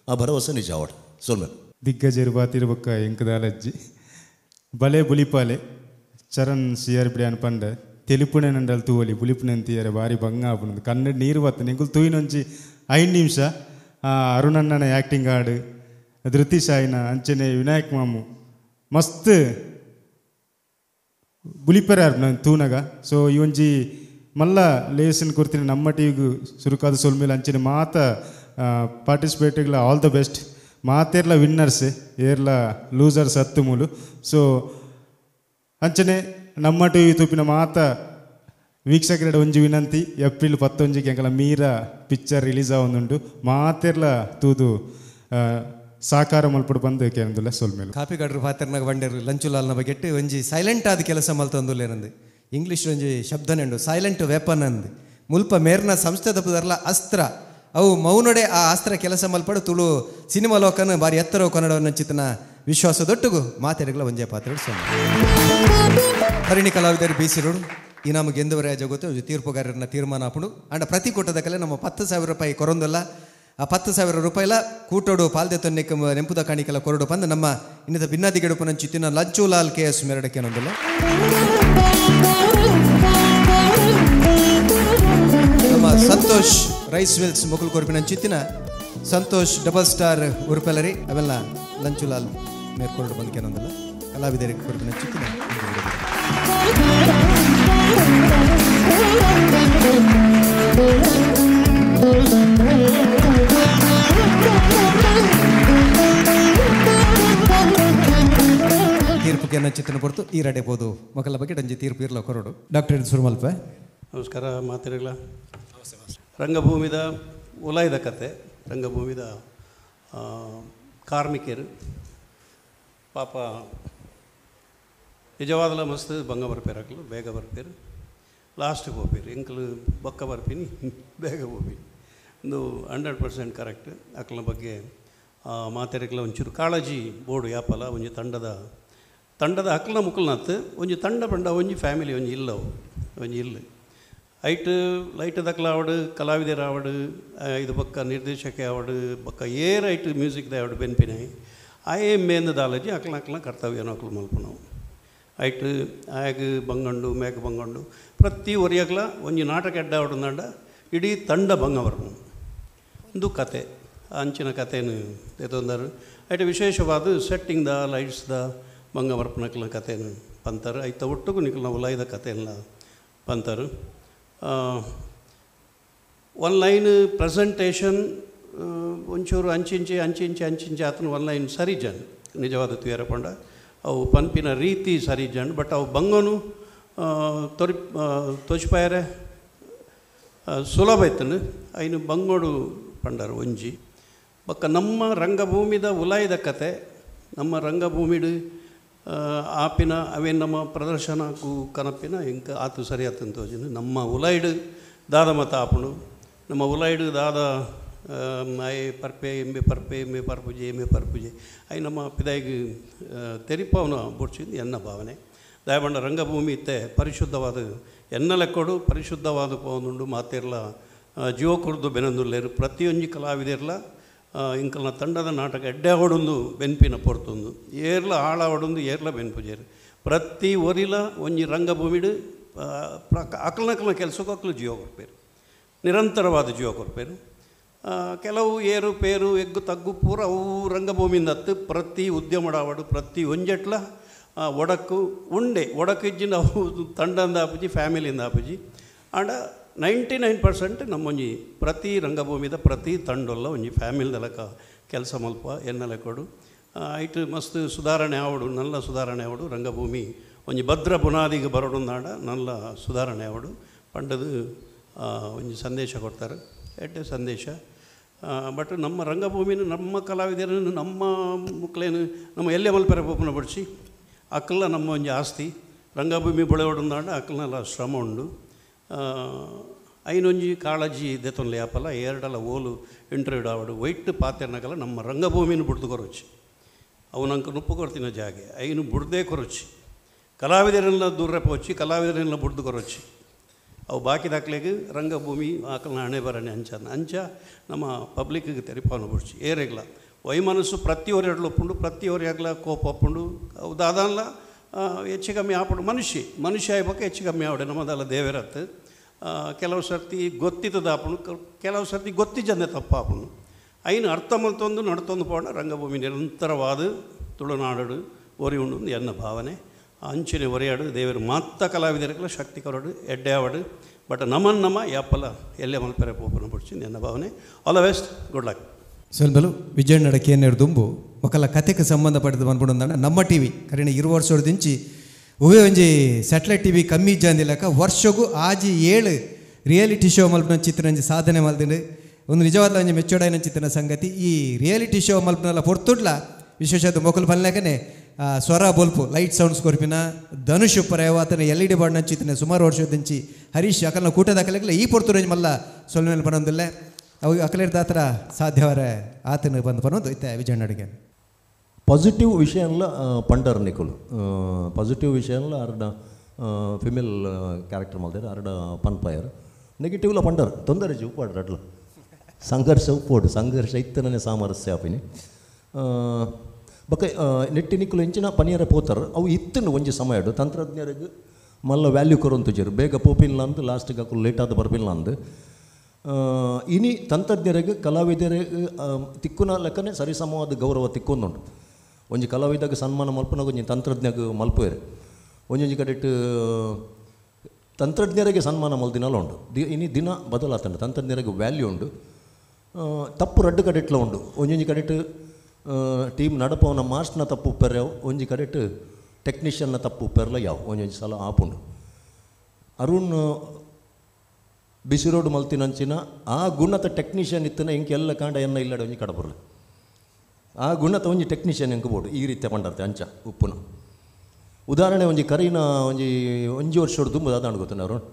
ಆ ಭರವಸೆ ನಿಜ ಆವಡ್ ಸೊಲ್ಮೆ. ದಿಗ್ಗಜರು ಬಾತಿರ್ಬೊಕ್ಕ ಎಂಕದಾಲಜ್ಜಿ ಬಲೆ ಬುಲಿಪಾಲೆ ಚರಣ್ ಸಿ ಆರ್ ಬಿಡಿಯಾನ್ ಪಂಡ ತೆಲಿಪುಣೆ ನಂಡಲ್ ತೂವಲಿ ಬುಲಿಪುಣೆ ತೀಯರೆ ಭಾರಿ ಬಂಗ ಆಪುನದು ಕನ್ನಡ ನೀರು ಬತ್ತ ಎಂಕುಲು ತೂಯಿನೊಂಜಿ 5 ನಿಮಿಷ ಅರುಣಣ್ಣನ ಆ್ಯಕ್ಟಿಂಗ್ ಆಡು ಧೃತಿ ಸಾಯಿನ ಅಂಚನೆ ವಿನಾಯಕ್ ಮಾಮು ಮಸ್ತ್ ಬುಲಿಪೆರ ತೂನಗ. ಸೊ ಈ ಒಂಜಿ ಮಲ್ಲ ಲೇಸನ್ ಕೊರ್ತಿನ ನಮ್ಮ ಟಿವಿಗೂ ಸುರುಕಾದ ಸೊಲ್ಮೇಲೆ ಅಂಚನೆ ಮಾತ ಪಾರ್ಟಿಸಿಪೇಟ್ಗಳ ಆಲ್ the best ಮಾತೇರ್ಲ ವಿನ್ನರ್ಸ್ ಏರ್ಲ ಲೂಸರ್ಸ್ ಹತ್ತು ಮೂಲು. ಸೊ ಅಂಚನೆ ನಮ್ಮ ಟಿವಿ ತೂಪಿನ ಮಾತ ವೀಕ್ಷಕರ ಒಂಜಿ ವಿನಂತಿ ಏಪ್ರಿಲ್ 19 ಎಂಕಲ ಮೀರಾ ಪಿಕ್ಚರ್ ರಿಲೀಸ್ ಆವೊಂದುಂಡು ಮಾತೆರ್ಲ ತೂದು ಸಾಕಾರ ಮಲ್ಪಡು ಬಂದು ಕೇಂದ್ರ ಸೊಲ್ಮೇಲೆ. ಕಾಪಿಗಾಡ್ರು ಪಾತ್ರನಾಗ ಬಂಡೇರು ಲಂಚುಲಾಲ್ನ ಬಗ್ಗೆ ಒಂಜಿ ಸೈಲೆಂಟ್ ಆದ ಕೆಲಸ ಮಲ್ತೊಂದುಲ್ಲೇನಂದು ಇಂಗ್ಲೀಷ್ ಒಂಜಿ ಶಬ್ದನೆಂಡು ಸೈಲೆಂಟ್ ವೆಪನ್ ಅಂದು ಮುಲ್ಪ ಮೇರ್ನ ಸಂಸ್ಥೆದ ಪುದರ್ಲ ಅಸ್ತ್ರ ಅವು ಮೌನಡೆ ಆ ಅಸ್ತ್ರ ಕೆಲಸ ಮಲ್ಪಡು ತುಳು ಸಿನಿಮಾ ಲೋಕನ ಬಾರಿ ಎತ್ತರ ಕನ್ನಡವನ್ನು ಚಿತ್ತನ ವಿಶ್ವಾಸದೊಟ್ಟಿಗೂ ಮಾತೆರಗಳ ಒಂಜೇ ಪಾತ್ರ ಹರಿಣಿ ಕಲಾವಿದರು ಬೀಸಿರೋಡು ಈ ನಮಗೆ ಗೆಂದವರೇ ಜಗತ್ತು ತೀರ್ಪುಗಾರರನ್ನ ತೀರ್ಮಾನ ಆಪುಂಡು ಅಂಡ ಪ್ರತಿ ಕೂಟದ ಕಲೆ ನಮ್ಮ 10,000 ರೂಪಾಯಿ ಕೊರೊಂದಲ್ಲ ಆ 10,000 ರೂಪಾಯಿಲ ಕೂಟೋಡು ಪಾಲ್ದೆ ತೊನ್ನೆಕ್ಕ ನೆಂಪುದ ಕಾಣಿಕೆಲ್ಲ ಕೊರಡು ಪಂದು ನಮ್ಮ ಇನ್ನಿತ ಭಿನ್ನಾದಿಗೆಡುಪು ನಂಚಿತ್ತಿನ ಲಂಚುಲಾಲ್ ಕೆ ಎಸ್ ಮೆರಡಕ್ಕೆ ನೊಂದಲ್ಲ ನಮ್ಮ ಸಂತೋಷ್ ರೈಸ್ ಮಿಲ್ಸ್ ಮೊಕುಲ್ ಕೊರ್ಪಿನ ಚಿತ್ತಿನ ಸಂತೋಷ್ ಡಬಲ್ ಸ್ಟಾರ್ ಉರುಪೆಲರಿ ಅವೆಲ್ಲ ಲಂಚುಲಾಲ್ ಮೇರ್ಕೊರಡು ಬಂದಕ್ಕೆ ನೊಂದಲ್ಲ ಕಲಾವಿದರಿಗೆ ಕೊರ್ಪಿನ ಚಿತ್ತಿನ ತೀರ್ಪುಗೆ ಚಿತ್ರನ ಪೊರ್ತು ಈ ರಡೆಬೋದು ಮಕ್ಕಳ ಬಗ್ಗೆ ಡಂಜಿ ತೀರ್ಪು ಇರಲ ಕೊರಡು. ಡಾಕ್ಟರ್ ಸುರುಮಲ್ಪ ನಮಸ್ಕಾರ ಮಾತಿರಗಳ. ರಂಗಭೂಮಿದ ಉಲಾಯ್ದ ಕತೆ ರಂಗಭೂಮಿದ ಕಾರ್ಮಿಕರು ಪಾಪ ನಿಜವಾದಲ ಮಸ್ತ್ ಬಂಗ ಬರ್ಪೇರಾಕಲು ಬೇಗ ಬರ್ಪೇರು ಲಾಸ್ಟಿಗೆ ಹೋಗ್ಪೇರು ಎಂಕಲು ಬೊಕ್ಕ ಬರ್ಪೀನಿ ಬೇಗ ಹೋಗ್ತೀನಿ ಒಂದು 100% ಕರೆಕ್ಟ್. ಅಕ್ಲ ಬಗ್ಗೆ ಮಾತೆರೆಗ್ಲ ಒಂಚೂರು ಕಾಳಜಿ ಬೋರ್ಡು ಯಾಪಲ ಒಂಜಿ ತಂಡದ ತಂಡದ ಅಕ್ಲ ಮುಕ್ಕಲ್ನತ್ತು ಒಂಜಿ ತಂಡ ಪಂಡ ಒಂಜಿ ಫ್ಯಾಮಿಲಿ ಒಂಜಿ ಇಲ್ಲವು ಒಂಜಿ ಇಲ್ಲ ಐಟ್ ಲೈಟ್ ದಕ್ಲಾವಡು ಕಲಾವಿದರಾವಡು ಇದು ಬೊಕ್ಕ ನಿರ್ದೇಶಕ ಆವಡು ಬೊಕ್ಕ ಏರ್ ಐಟ್ ಮ್ಯೂಸಿಕ್ ದಾವಡು ಬೆನ್ಪಿನಾಯಿ ಆಯೆ ಮೇಂದ ದಾಲಜಿ ಅಕ್ಲ ಅಕ್ಲ ಕರ್ತವ್ಯನ ಅಕ್ಲು ಮಲ್ಪನವು ಐಟ್ ಆಯಾಗ ಬಂಗಂಡು ಮೇಕ ಬಂಗಂಡು ಪ್ರತಿ ಒರಿಯಾಗ್ಲ ಒಂಜಿ ನಾಟಕ ಎಡ್ಡಾವಡು ಅಂಡ ಇಡೀ ತಂಡ ಭಂಗ ಬರ್ಪುಂಡು ಒಂದು ಕತೆ ಅಂಚಿನ ಕತೆನು ಎತ್ತೊಂದರು ಐಟ್ ವಿಶೇಷವಾದ ಸೆಟ್ಟಿಂಗ್ದ ಲೈಟ್ಸ್ದ ಭಂಗ ಬರ್ಪುನಕ್ಲ ಕತೆನು ಪಂತಾರೆ ಐತ ಒಟ್ಟುಗು ನಿಕ್ಲ ಉಲಾಯ್ದ ಕತೆಲ್ಲ ಪಂತಾರೆ. ಒನ್ ಲೈನ್ ಪ್ರೆಸೆಂಟೇಷನ್ ಒಂಚೂರು ಅಂಚಿಂಚಿ ಅಂಚಿಂಚಿ ಅಂಚಿಂಚಿ ಆತನ ಒನ್ ಲೈನ್ ಸರಿ ಜನ್ ನಿಜವಾದ ತುಯರ ಪಂಡ ಅವು ಪನ್ಪಿನ ರೀತಿ ಸರಿ ಜನ್ ಬಟ್ ಅವು ಬಂಗನು ತೊರಿ ತೋಚಿಪಾಯರೆ ಸುಲಭ ಇತ್ತನು ಐನು ಬಂಗೋಡು ಪಂಡರು ಒಂಜಿ ಬೊಕ್ಕ ನಮ್ಮ ರಂಗಭೂಮಿದ ಉಲಾಯ್ದ ಕತೆ ನಮ್ಮ ರಂಗಭೂಮಿಡು ಆಪಿನ ಅವೇನು ನಮ್ಮ ಪ್ರದರ್ಶನಕ್ಕೂ ಕನಪಿನ ಇಂಕ ಆತು ಸರಿ ಆತಂತ ತೋಜಿನ ನಮ್ಮ ಉಲಾಯ್ಡು ದಾದ ಮತ ಆಪುಂಡು ನಮ್ಮ ಉಲಾಯ್ಡು ದಾದ ಆಯ್ ಪರ್ಪೆ ಎಂಬೆ ಪರ್ಪೆ ಎಂಬೆ ಪರ್ಪುಜೆ ಎಂಬೆ ಪರ್ಪುಜೆ I ನಮ್ಮ ಪಿದಾಯಿಗೆ ತೆರಿಪಾವನ ಬುಡ್ಚಿಂದು ಎನ್ನ ಭಾವನೆ. ದಯಬಂಡ ರಂಗಭೂಮಿ ಇತ್ತೆ ಪರಿಶುದ್ಧವಾದ ಎನ್ನ ಲೆಕ್ಕೊಡು ಪರಿಶುದ್ಧವಾದ ಪೋನುಂಡು ಮಾತಿರ್ಲ ಜೀವ ಕುರ್ದು ಬೆನಂದುಲ್ಲೇರು ಪ್ರತಿಯೊಂಜಿ ಕಲಾವಿದಿರ್ಲ ಇಂಕಲ್ನ ತಂಡದ ನಾಟಕ ಎಡ್ಡೆ ಅವಡೊಂದು ಬೆನ್ಪಿನ ಪೊರ್ತೊಂದು ಏರ್ಲ ಆಳಾವಡೊಂದು ಏರ್ಲ ಬೆನ್ಪುಜೇರು ಪ್ರತಿ ಒರಿಲ ಒಂಜಿ ರಂಗಭೂಮಿಡು ಅಕ್ಲನಕ್ಲನ ಕೆಲಸಕ್ಕೂ ಅಕ್ಲು ಜೀವ ಕೊರ್ಪೇರು ನಿರಂತರವಾದ ಜೀವ ಕೊರ್ಪೇರು. ಕೆಲವು ಏರು ಪೇರು ಎಗ್ಗು ತಗ್ಗು ಪೂರ ಅವು ರಂಗಭೂಮಿಯಿಂದ ಹತ್ತು ಪ್ರತಿ ಉದ್ಯಮಡಾವಡು ಪ್ರತಿ ಒಂಜೆಟ್ಲ ಒಡಕು ಉಂಡೆ ಒಡಕು ಇಜ್ಜಿನ ಅವು ತಂಡಂದ ಆಪುಜಿ ಫ್ಯಾಮಿಲಿಯಿಂದ ಆಪುಜಿ ಆಂಡ 99% ನಮ್ಮೊಂಜಿ ಪ್ರತಿ ರಂಗಭೂಮಿದ ಪ್ರತಿ ತಂಡೊಲ್ಲ ಒಂಜಿ ಫ್ಯಾಮಿಲಿದಲಕ ಕೆಲಸ ಮಲ್ಪ ಎನ್ನಲೆ ಕೊಡು ಐಟ್ ಮಸ್ತ್ ಸುಧಾರಣೆ ಆವಡು ನಲ್ಲ ಸುಧಾರಣೆ ಆವಡು ರಂಗಭೂಮಿ ಒಂಜಿ ಭದ್ರ ಬುನಾದಿಗೆ ಬರೋಡುಂದಾಂಡ ನಲ್ಲ ಸುಧಾರಣೆ ಆವಡು ಪಂಡದು ಒಂಜಿ ಸಂದೇಶ ಕೊಡ್ತಾರೆ ಎಡ್ಡೆ ಸಂದೇಶ. ಬಟ್ ನಮ್ಮ ರಂಗಭೂಮಿನ ನಮ್ಮ ಕಲಾವಿದರನ್ನು ನಮ್ಮ ಮುಕ್ಲೇನು ನಮ್ಮ ಎಲ್ಲೆ ಮಲ್ಪೆರೆ ಪೋಪುನ ಬಡಿಸಿ ಅಕ್ಕಲ್ಲ ನಮ್ಮ ಒಂಜಿ ಆಸ್ತಿ ರಂಗಭೂಮಿ ಬೆಳೆಯೋಡುಂದಾಂಡ ಅಕ್ಕಲ್ನೆಲ್ಲ ಶ್ರಮ ಉಂಡು. ಐನೊಂಜಿ ಕಾಳಜಿ ದೆತೊನ್ಲೆ ಯಾಪಲ್ಲ ಎರಡಲ ಓಲು ಇಂಟರ್ವ್ಯೂ ಆವಡು ವೈಟ್ ಪಾತೆರ್ನಕಲ್ಲ ನಮ್ಮ ರಂಗಭೂಮಿನ ಬುಡ್ದು ಕೊರೊಚ್ಚಿ ಅವನಂಕ ನುಪ್ಪು ಕೊರ್ತಿನ ಜಾಗೆ ಐನು ಬುಡ್ದೇ ಕೊರೊಚ್ಚಿ ಕಲಾವಿದರೆಲ್ಲ ದೂರ ಪೋಚಿ ಕಲಾವಿದರೆಲ್ಲ ಬುಡ್ದು ಕೊರೊಚ್ಚಿ ಅವು ಬಾಕಿ ದಾಖಲೆಗೆ ರಂಗಭೂಮಿ ಆಕಲ್ನ ಹಣೆ ಬರಣೆ ಅಂಚ ಅಂಚ ನಮ್ಮ ಪಬ್ಲಿಕ್ಗೆ ತೆರಿಪಾವನ ಬುಡ್ಚಿ ಏರೆಗ್ಲ ವೈಮನಸ್ಸು ಪ್ರತಿಯೊರೆಡ್ಲು ಒಪ್ಪುಂಡು ಪ್ರತಿಯೊರೆಗ್ಲ ಕೋಪ ಒಪ್ಪುಂಡು ಅವು ದಾದಾನ್ಲ ಹೆಚ್ಚು ಕಮ್ಮಿ ಆಪಡು ಮನುಷ್ಯ ಮನುಷ್ಯ ಆಯ್ಬೇಕು ಹೆಚ್ಚು ಕಮ್ಮಿ ಆವಡೆ ನಮ್ಮದಲ್ಲ ದೇವರತ್ತು. ಕೆಲವು ಸರ್ತಿ ಗೊತ್ತಿದ್ದದ ಆಪುಂಡು ಕೆಲವು ಸರ್ತಿ ಗೊತ್ತಿಜ್ಜಂದೆ ತಪ್ಪಾಪುಂಡು ಐನು ಅರ್ಥ ಮಲ್ತೊಂದು ನಡ್ತೊಂದು ಪೋಣ ರಂಗಭೂಮಿ ನಿರಂತರವಾದ ತುಳುನಾಡು ಒರಿ ಉಂಡು ಎನ್ನ ಭಾವನೆ. ಅಂಚಿನ ಒರೆಯಾಡು ದೇವರು ಮಾತ ಕಲಾವಿದರಿಗೆಲ್ಲ ಶಕ್ತಿ ಕೊರಡು ಎಡ್ಡೆ ಆವಡು ಬಟ್ ನಮನ್ ನಮ ಯಾಪಲ್ಲ ಎಲ್ಲೇ ಮಲ್ಪೆರೆ ಪೋಪನ ಬುಡ್ಚಿಂದು ಎನ್ನ ಭಾವನೆ. All the best, good luck. ಸೊಲ್ಬಲು ವಿಜಯಣ್ಣಡ ಕೇನೇರು ದುಂಬು ఒకళ్ళ ಕತೆಗೆ ಸಂಬಂಧಪಟ್ಟಿದ್ದು ಬಂದ್ಬಿಡೋಣ ನಮ್ಮ ಟಿ ವಿ ಕರೀಣ 20 ವರ್ಷದಿಂಚಿ ಉವೆ ಒಂಜಿ ಸ್ಯಾಟಲೈಟ್ ಟಿ ವಿ ಕಮ್ಮಿ ಇಜ್ಜಂದಿಲ್ಲಕ ವರ್ಷಗೂ ಆಜಿ 7 ರಿಯಾಲಿಟಿ ಶೋ ಮಲ್ಪನ ಚಿತ್ರಂಜಿ ಸಾಧನೆ ಮಲ್ದಿಂಡು ಒಂದು ನಿಜವಾದ ಒಂಜಿ ಮೆಚ್ಚೋಡಾಯಿನ ಚಿತ್ರನ ಸಂಗತಿ. ಈ ರಿಯಾಲಿಟಿ ಶೋ ಮಲ್ಪನಲ್ಲ ಪೊರ್ತುಡ್ಲ ವಿಶೇಷದ ಮೊಕಲು ಪಲ್ನಾಕನೆ ಸ್ವರ ಬೊಲ್ಪು ಲೈಟ್ ಸೌಂಡ್ಸ್ ಕೊರ್ಪಿನ ಧನುಷ್ ಪರವಾತನ ಎಲ್ ಇ ಡಿ ಬಾಡ್ನ ಚಿತ್ರನ ಸುಮಾರು ವರ್ಷದಿಂಚಿ ಹರೀಶ್ ಅಕಲ್ನ ಕೂಟದ ಈ ಪೊರ್ತುರಂಜಿ ಮಲ್ಲ ಸೊಲ್ಮೇಲೆ ಪನೊಂದಿಲ್ಲ ಅವು ಅಕಲೇರ್ ದಾತ್ರ ಸಾಧ್ಯವರ ಆತನ ಬಂದು ಪನೊಂದು ಇತ್ತೆ ವಿಜಯಣ್ಣಡಿಗೆ ಪಾಸಿಟಿವ್ ವಿಷಯನ್ಲ ಪಂಡರ್ ನಿಕುಲು ಪಾಸಿಟಿವ್ ವಿಷಯನ್ಲ ಅರ್ಡ ಫಿಮೇಲ್ ಕ್ಯಾರೆಕ್ಟರ್ ಮಲ್ದೇರು ಅರ್ಡ ಪನ್ಪಾಯರ್ ನೆಗೆಟಿವ್ಲ ಪಂಡರ್ ತೊಂದರೆ ಉಪ್ಪಾಡ್ರ ಅಡ್ಲ ಸಂಘರ್ಷ ಉಪ್ಪೋಡು ಸಂಘರ್ಷ ಇತ್ತನೇ ಸಾಮರಸ್ಯ ಆಪಿನಿ ಬೊಕ ನೆಟ್ಟಿ ನಿಕುಲು ಎಂಚಿನ ಪನಿಯರ ಪೋತಾರ ಅವು ಇತ್ತನು ಒಂಜಿ ಸಮಯ ತಂತ್ರಜ್ಞರಿಗೆ ಮಲ್ಲ ವ್ಯಾಲ್ಯೂ ಕೊರೊಂತುಜೆರು ಬೇಗ ಪೋಪಿಲ್ಲ ಅಂದು ಲಾಸ್ಟಿಗೆ ಅಕುಲು ಲೇಟ್ ಆದ ಬರ್ಪಿಲ್ಲ ಅಂದು ಇನಿ ತಂತ್ರಜ್ಞರಿಗೆ ಕಲಾವಿದರಿಗೆ ತಿಕ್ಕುನ ಲೆಕ್ಕನೆ ಸರಿಸಮವಾದ ಗೌರವ ತಿಕ್ಕೊಂದುಂಟು. ಒಂಜಿ ಕಲಾವಿದಾಗ ಸನ್ಮಾನ ಮಲ್ಪುನಾಗ ಒಂಜಿ ತಂತ್ರಜ್ಞಗೆ ಮಲ್ಪುವೆರು ಒಂಜೊಂಜಿ ಕಡೆಟ್ ತಂತ್ರಜ್ಞರಿಗೆ ಸನ್ಮಾನ ಮಲ್ದಿನಲ ಉಂಡು ಇನಿ ದಿನ ಬದಲಾತಂಡು ತಂತ್ರಜ್ಞರಿಗೆ ವ್ಯಾಲ್ಯೂ ಉಂಡು. ತಪ್ಪು ರಡ್ಡು ಕಡೆಟ್ಲ ಉಂಡು ಒಂಜೊಂಜಿ ಕಡೆಟ್ ಟೀಮ್ ನಡಪವನ ಮಾಸ್ಟ್ನ ತಪ್ಪು ಉಪ್ಪೆರ್ ಯಾವು ಒಂಜಿ ಕಡೆಟ್ ಟೆಕ್ನಿಷಿಯನ್ನ ತಪ್ಪು ಉಪ್ಪೆರ್ಲ ಯಾವು ಒಂಜೊಂಜಿ ಸಲ ಆಪುಂಡು. ಅರುಣ್ ಬಿಸಿರೋಡು ಮಲ್ತಿನಂಚಿನ ಆ ಗುಣತ ಟೆಕ್ನಿಷಿಯನ್ ಇತ್ತನ ಇಂಕ ಎಲ್ಲ ಕಾಂಡ ಎನ್ನ ಇಲ್ಲಡೆ ಒಂಜಿ ಕಡಬರ್ಲ ಆ ಗುಣತ ಒಂಜಿ ಟೆಕ್ನಿಷಿಯನ್ ಎಂಕ ಬೋಡು ಈ ರೀತಿಯ ಪಂಡರ್ತೆ ಅಂಚ ಉಪ್ಪುನ ಉದಾಹರಣೆ ಒಂಜಿ ಕರೀನ ಒಂಜಿ ಒಂಜಿ ವರ್ಷ ದುಂಬು ದಾದಾಂಡ್ ಗೊತ್ತುಂಡು ಅರುಣ್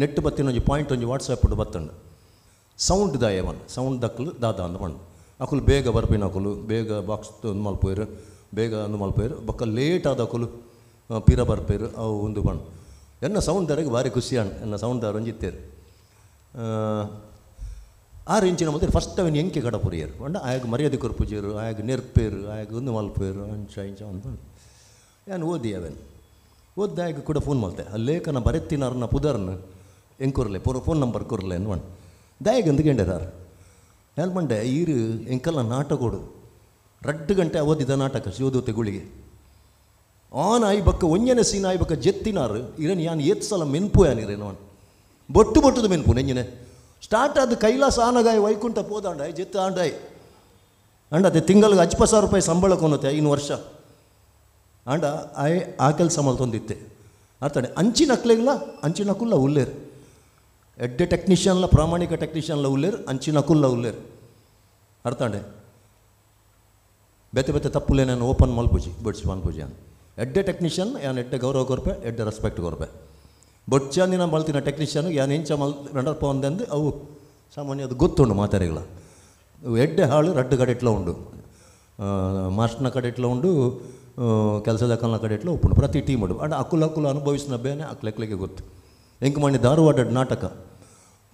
ನೆಟ್ ಬತ್ತಿನ ಒಂಜಿ ಪಾಯಿಂಟ್ ಒಂಜಿ ವಾಟ್ಸಾಪ್ ಬತ್ತಂಡು ಸೌಂಡ್ ದಾಯವನ್ ಸೌಂಡ್ ದಕ್ಕಲು ದಾದ ಅಂದ ಪಂಡು ಅಕುಲು ಬೇಗ ಬರ್ಪಿನ ಅಕುಲು ಬೇಗ ಬಾಕ್ಸ್ ಒಂದು ಮಲ್ಪೋಯರು ಬೇಗ ಒಂದು ಮಲ್ಪೋಯರು ಬೊಕ್ಕ ಲೇಟ್ ಆದ ಅಕುಲು ಪಿರ ಬರ್ಪೇರು ಅವು ಒಂದು ಪಂಡು ಎನ್ನ ಸೌಂಡ್ ಭಾರಿ ಖುಷಿಯಾಣ ಎನ್ನ ಸೌಂಡ್ ರಂಜಿತ್ತೇರು 6 ಇಂಚಿನ ಮತ್ತೆ ಫಸ್ಟ್ ಅವನು ಎಂಕೆ ಕಡಪುರಿಯರು ಅಂಡ ಆಯಾಗ ಮರ್ಯಾದೆ ಕೊರ್ಪುಜೇರು ಆಯಾಗ ನೆರ್ಪೇರು ಆಯಾಗ ಒಂದು ಮಲ್ಪೇರು ಅಂಚ ಇಂಚ ಅಂತ ಯಾನು ಓದಿ ಅವನು ಓದ್ದ ಆಯಾಗ ಕೂಡ ಫೋನ್ ಮಾಡ್ತೆ ಆ ಲೇಖನ ಬರೆತ್ತಿನಾರನ ಪುದರ್ನ ಎಂಕೊರ್ಲೆ ಫೋನ್ ನಂಬರ್ ಕೊರ್ಲೆ ಅನ್ವಣ್ ದಾಯಗ ಅಂದ್ಕೊಂಡಾರ ಏನು ಮಂಡೆ ಈರು ಎಂಕಲ್ಲ ನಾಟಕೋಡು 2 ಗಂಟೆ ಓದಿದ ನಾಟಕ ಶಿವದೂತೆ ಗುಳಿಗೆ ಆನ್ ಆಯ್ಬಕ್ಕ ಒಂಜನೆ ಸೀನ್ ಆಯ್ಬಕ್ಕ ಜೆತ್ತಿನಾರು ಇರನ್ ಯಾನ್ ಏತ್ ಸಲ ಮೆನ್ಪು ಯಾನಿರೇನು ಬೊಟ್ಟು ಬೊಟ್ಟುದು ಮೆನ್ಪು ನೆಂಜಿನೆ ಸ್ಟಾರ್ಟ್ ಆದ ಕೈಲಾಸ ಆನಗಾಯ್ ವೈಕುಂಠ ಪೋದಾಂಡಾಯ್ ಜೆತ್ತು ಆಂಡಾಯ್ ಅಂಡ ಅದೇ ತಿಂಗಳಿಗೆ 50,000 ರೂಪಾಯಿ ಸಂಬಳ ಕೊನತ್ತೆ 5 ವರ್ಷ ಅಂಡ ಆಯ್ ಆ ಕೆಲಸ ಮಲ್ತೊಂದಿತ್ತೆ ಅರ್ಥಾನೆ ಅಂಚಿನ ಅಕ್ಲೆಗ್ಲ ಅಂಚಿನ ಕುಲ್ಲ ಉಲ್ಲೇರು ಎಡ್ಡೆ ಟೆಕ್ನಿಷಿಯನ್ಲ ಪ್ರಾಮಾಣಿಕ ಟೆಕ್ನಿಷಿಯನ್ಲ ಉಲ್ಲೇರು ಅಂಚಿನ ಕುಲ್ಲ ಉಲ್ಲೇರು ಅರ್ಥಾಂಡೆ ಬೇತೆ ಬೇತೆ ತಪ್ಪುಲೆ ನಾನು ಓಪನ್ ಮಲ್ಪುಜಿ ಬಡ್ಸಿ ಮಲ್ಪುಜಿ ಅನ್ ಎಡ್ಡೆ ಟೆಕ್ನಿಷಿಯನ್ ಯಾನ್ ಎಡ್ಡೆ ಗೌರವ ಕೊರ್ಪೆ ಎಡ್ಡೆ ರೆಸ್ಪೆಕ್ಟ್ ಕೊರ್ಪೆ ಬೊಚ್ಚಾಂದಿನ ಮಲ್ತಿನ ಟೆಕ್ನಿಷಿಯನ್ ಯಾನ್ ಎಂಚ ಮಲ್ ರಂಡರ್ಪ ಒಂದಂದು ಅವು ಸಾಮಾನ್ಯ ಅದು ಗೊತ್ತುಂಡು ಮಾತಾರಿಗಳ ಎಡ್ಡೆ ಹಾಳು ರಡ್ಡು ಕಡೆ ಇಟ್ಲ ಉಂಡು ಮಾಸ್ಟರ್ನ ಕಡೆ ಇಟ್ಲ ಉಂಡು ಕೆಲಸದ ಕಲ್ನ ಕಡೆ ಇಟ್ಲ ಉಪ್ಪುಂಡು ಪ್ರತಿ ಟೀಮ್ ಉಂಡು ಅಂಡ್ ಅಕ್ಕುಲ ಅಕ್ಕುಲ ಅನುಭವಿಸಿನ ಬೇನೆ ಅಕ್ಲೆಕ್ಲೆಗೆ ಗೊತ್ತು ಎಂಕ್ ಮಾಡಿ ಧಾರವಾಡ ನಾಟಕ